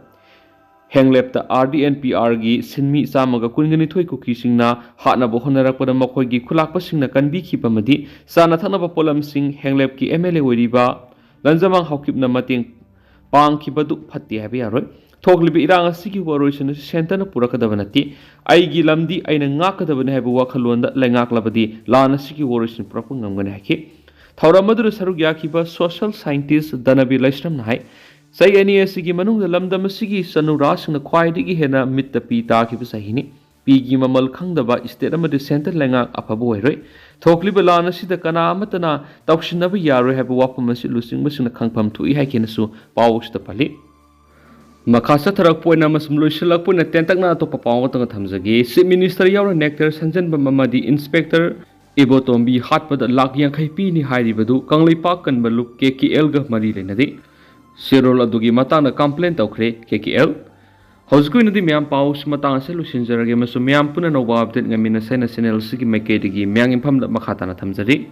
ꯍꯦꯡꯂꯦꯞꯇ ꯑꯥꯔ ꯗꯤ ꯑꯦꯟ ꯄꯤ ꯑꯥꯔꯒꯤ ꯁꯤꯟꯃꯤ ꯆꯥꯝꯃꯒ ꯀꯨꯟꯒ ꯅꯤꯊꯣꯏ ꯀꯨꯀꯤꯁꯤꯡꯅ ꯍꯥꯠꯅꯕ ꯍꯣꯠꯅꯔꯛꯄꯗ ꯃꯈꯣꯏꯒꯤ ꯈꯨꯂꯥꯛꯄꯁꯤꯡꯅ ꯀꯟꯕꯤꯈꯤꯕ ꯑꯃꯗꯤ ꯆꯥꯅ ꯊꯛꯅꯕ ꯄꯣꯠꯂꯝꯁꯤꯡ ꯍꯦꯡꯂꯦꯞꯀꯤ ꯑꯦꯝ ꯑꯦꯜ ꯑꯦ ꯑꯣꯏꯔꯤꯕ ꯂꯟꯖꯃꯥꯡ ꯍꯥꯎꯀꯤꯞꯅ ꯃꯇꯦꯡ ꯄꯥꯡꯈꯤꯕꯗꯨ ꯐꯠꯇꯦ ꯍꯥꯏꯕ ꯌꯥꯔꯣꯏ꯫ ꯊꯣꯛꯂꯤꯕ ꯏꯔꯥꯡ ꯑꯁꯤꯒꯤ ꯋꯥꯔꯣꯏꯁꯤꯟ ꯑꯁꯤ ꯁꯦꯟꯇꯔꯅ ꯄꯨꯔꯛꯀꯗꯕ ꯅꯠꯇꯦ꯫ ꯑꯩꯒꯤ ꯂꯝꯗꯤ ꯑꯩꯅ ꯉꯥꯛꯀꯗꯕꯅꯤ ꯍꯥꯏꯕ ꯋꯥꯈꯜꯂꯣꯟꯗ ꯂꯩꯉꯥꯛꯂꯕꯗꯤ ꯂꯥꯟ ꯑꯁꯤꯒꯤ ꯋꯥꯔꯣꯏꯁꯤꯟ ꯄꯨꯔꯛꯄ ꯉꯝꯒꯅꯤ ꯍꯥꯏꯈꯤ꯫ ꯊꯧꯔꯝ ꯑꯗꯨꯗ ꯁꯔꯨꯛ ꯌꯥꯈꯤꯕ ꯁꯣꯁꯤꯌꯦꯜ ꯁꯥꯏꯟꯇꯤꯁ ꯙꯅꯕꯤꯔ ꯂꯩꯁ꯭ꯔꯝꯅ ꯍꯥꯏ, ꯆꯍꯤ ꯑꯅꯤ ꯑꯁꯤꯒꯤ ꯃꯅꯨꯡꯗ ꯂꯝꯗꯝ ꯑꯁꯤꯒꯤ ꯆꯅꯨꯔꯥꯁꯤꯡꯅ ꯈ꯭ꯋꯥꯏꯗꯒꯤ ꯍꯦꯟꯅ ꯃꯤꯠꯇ ꯄꯤ ꯇꯥꯈꯤꯕ ꯆꯍꯤꯅꯤ꯫ ꯄꯤꯒꯤ ꯃꯃꯜ ꯈꯪꯗꯕ ꯁ꯭ꯇꯦꯠ ꯑꯃꯗꯤ ꯁꯦꯟꯇꯔ ꯂꯩꯉꯥꯛ ꯑꯐꯕ ꯑꯣꯏꯔꯣꯏ꯫ ꯊꯣꯛꯂꯤꯕ ꯂꯥꯟ ꯑꯁꯤꯗ ꯀꯅꯥ ꯑꯃꯠꯇꯅ ꯇꯧꯁꯤꯟꯅꯕ ꯌꯥꯔꯣꯏ ꯍꯥꯏꯕ ꯋꯥꯐꯝ ꯑꯁꯤ ꯂꯨꯆꯤꯡꯕꯁꯤꯡꯅ ꯈꯪꯐꯝ ꯊꯣꯛꯏ ꯍꯥꯏꯈꯤꯅꯁꯨ ꯄꯥꯎ ꯑꯁꯤꯗ ꯄꯜꯂꯤ꯫ ꯃꯈꯥ ꯆꯠꯊꯔꯛꯄ ꯑꯣꯏꯅ ꯑꯃꯁꯨꯡ ꯂꯣꯏꯁꯤꯜꯂꯛꯄ ꯑꯣꯏꯅ ꯇꯦꯟꯇꯛꯅ ꯑꯇꯣꯞꯄ ꯄꯥꯎ ꯑꯃꯇꯪꯒ ꯊꯝꯖꯒꯦ꯫ ꯆꯤꯐ ꯃꯤꯅꯤꯁꯇꯔ ꯌꯥꯎꯅ ꯅꯦꯛꯇꯔ ꯁꯟꯖꯟꯕꯝ ꯑꯃꯗꯤ ꯏꯟꯁꯄꯦꯛꯇꯔ ꯏꯕꯣꯇꯣꯝꯕꯤ ꯍꯥꯠꯄꯗ ꯂꯥꯈ ꯌꯥꯡꯈꯩ ꯄꯤꯅꯤ ꯍꯥꯏꯔꯤꯕꯗꯨ ꯀꯪꯂꯩꯄꯥꯛ ꯀꯟꯕ ꯂꯨꯞ ꯀꯦ ꯀꯦ ꯑꯦꯜꯒ ꯃꯔꯤ ꯂꯩꯅꯗꯦ꯫ ꯁꯦꯔꯣꯜ ꯑꯗꯨꯒꯤ ꯃꯇꯥꯡꯗ ꯀꯝꯄ꯭ꯂꯦꯟ ꯇꯧꯈ꯭ꯔꯦ ꯀꯦ ꯀꯦ ꯑꯦꯜ꯫ ꯍꯧꯖꯤꯛꯀꯤ ꯑꯣꯏꯅꯗꯤ ꯃꯌꯥꯝ ꯄꯥꯎꯁꯤ ꯃꯇꯥꯡ ꯑꯁꯤꯗ ꯂꯣꯏꯁꯤꯟꯖꯔꯒꯦ ꯑꯃꯁꯨꯡ ꯃꯌꯥꯝ ꯄꯨꯟꯅ ꯑꯅꯧꯕ ꯑꯞꯗꯦꯠ ꯉꯥꯏꯃꯤꯟꯅꯁꯦ ꯍꯥꯏꯅ ꯆꯦꯅꯦꯜ ꯑꯁꯤꯒꯤ ꯃꯥꯏꯀꯩꯗꯒꯤ ꯃꯌꯥꯡ ꯏꯝꯐꯝꯗ ꯃꯈꯥ ꯇꯥꯅ ꯊꯝꯖꯔꯤ꯫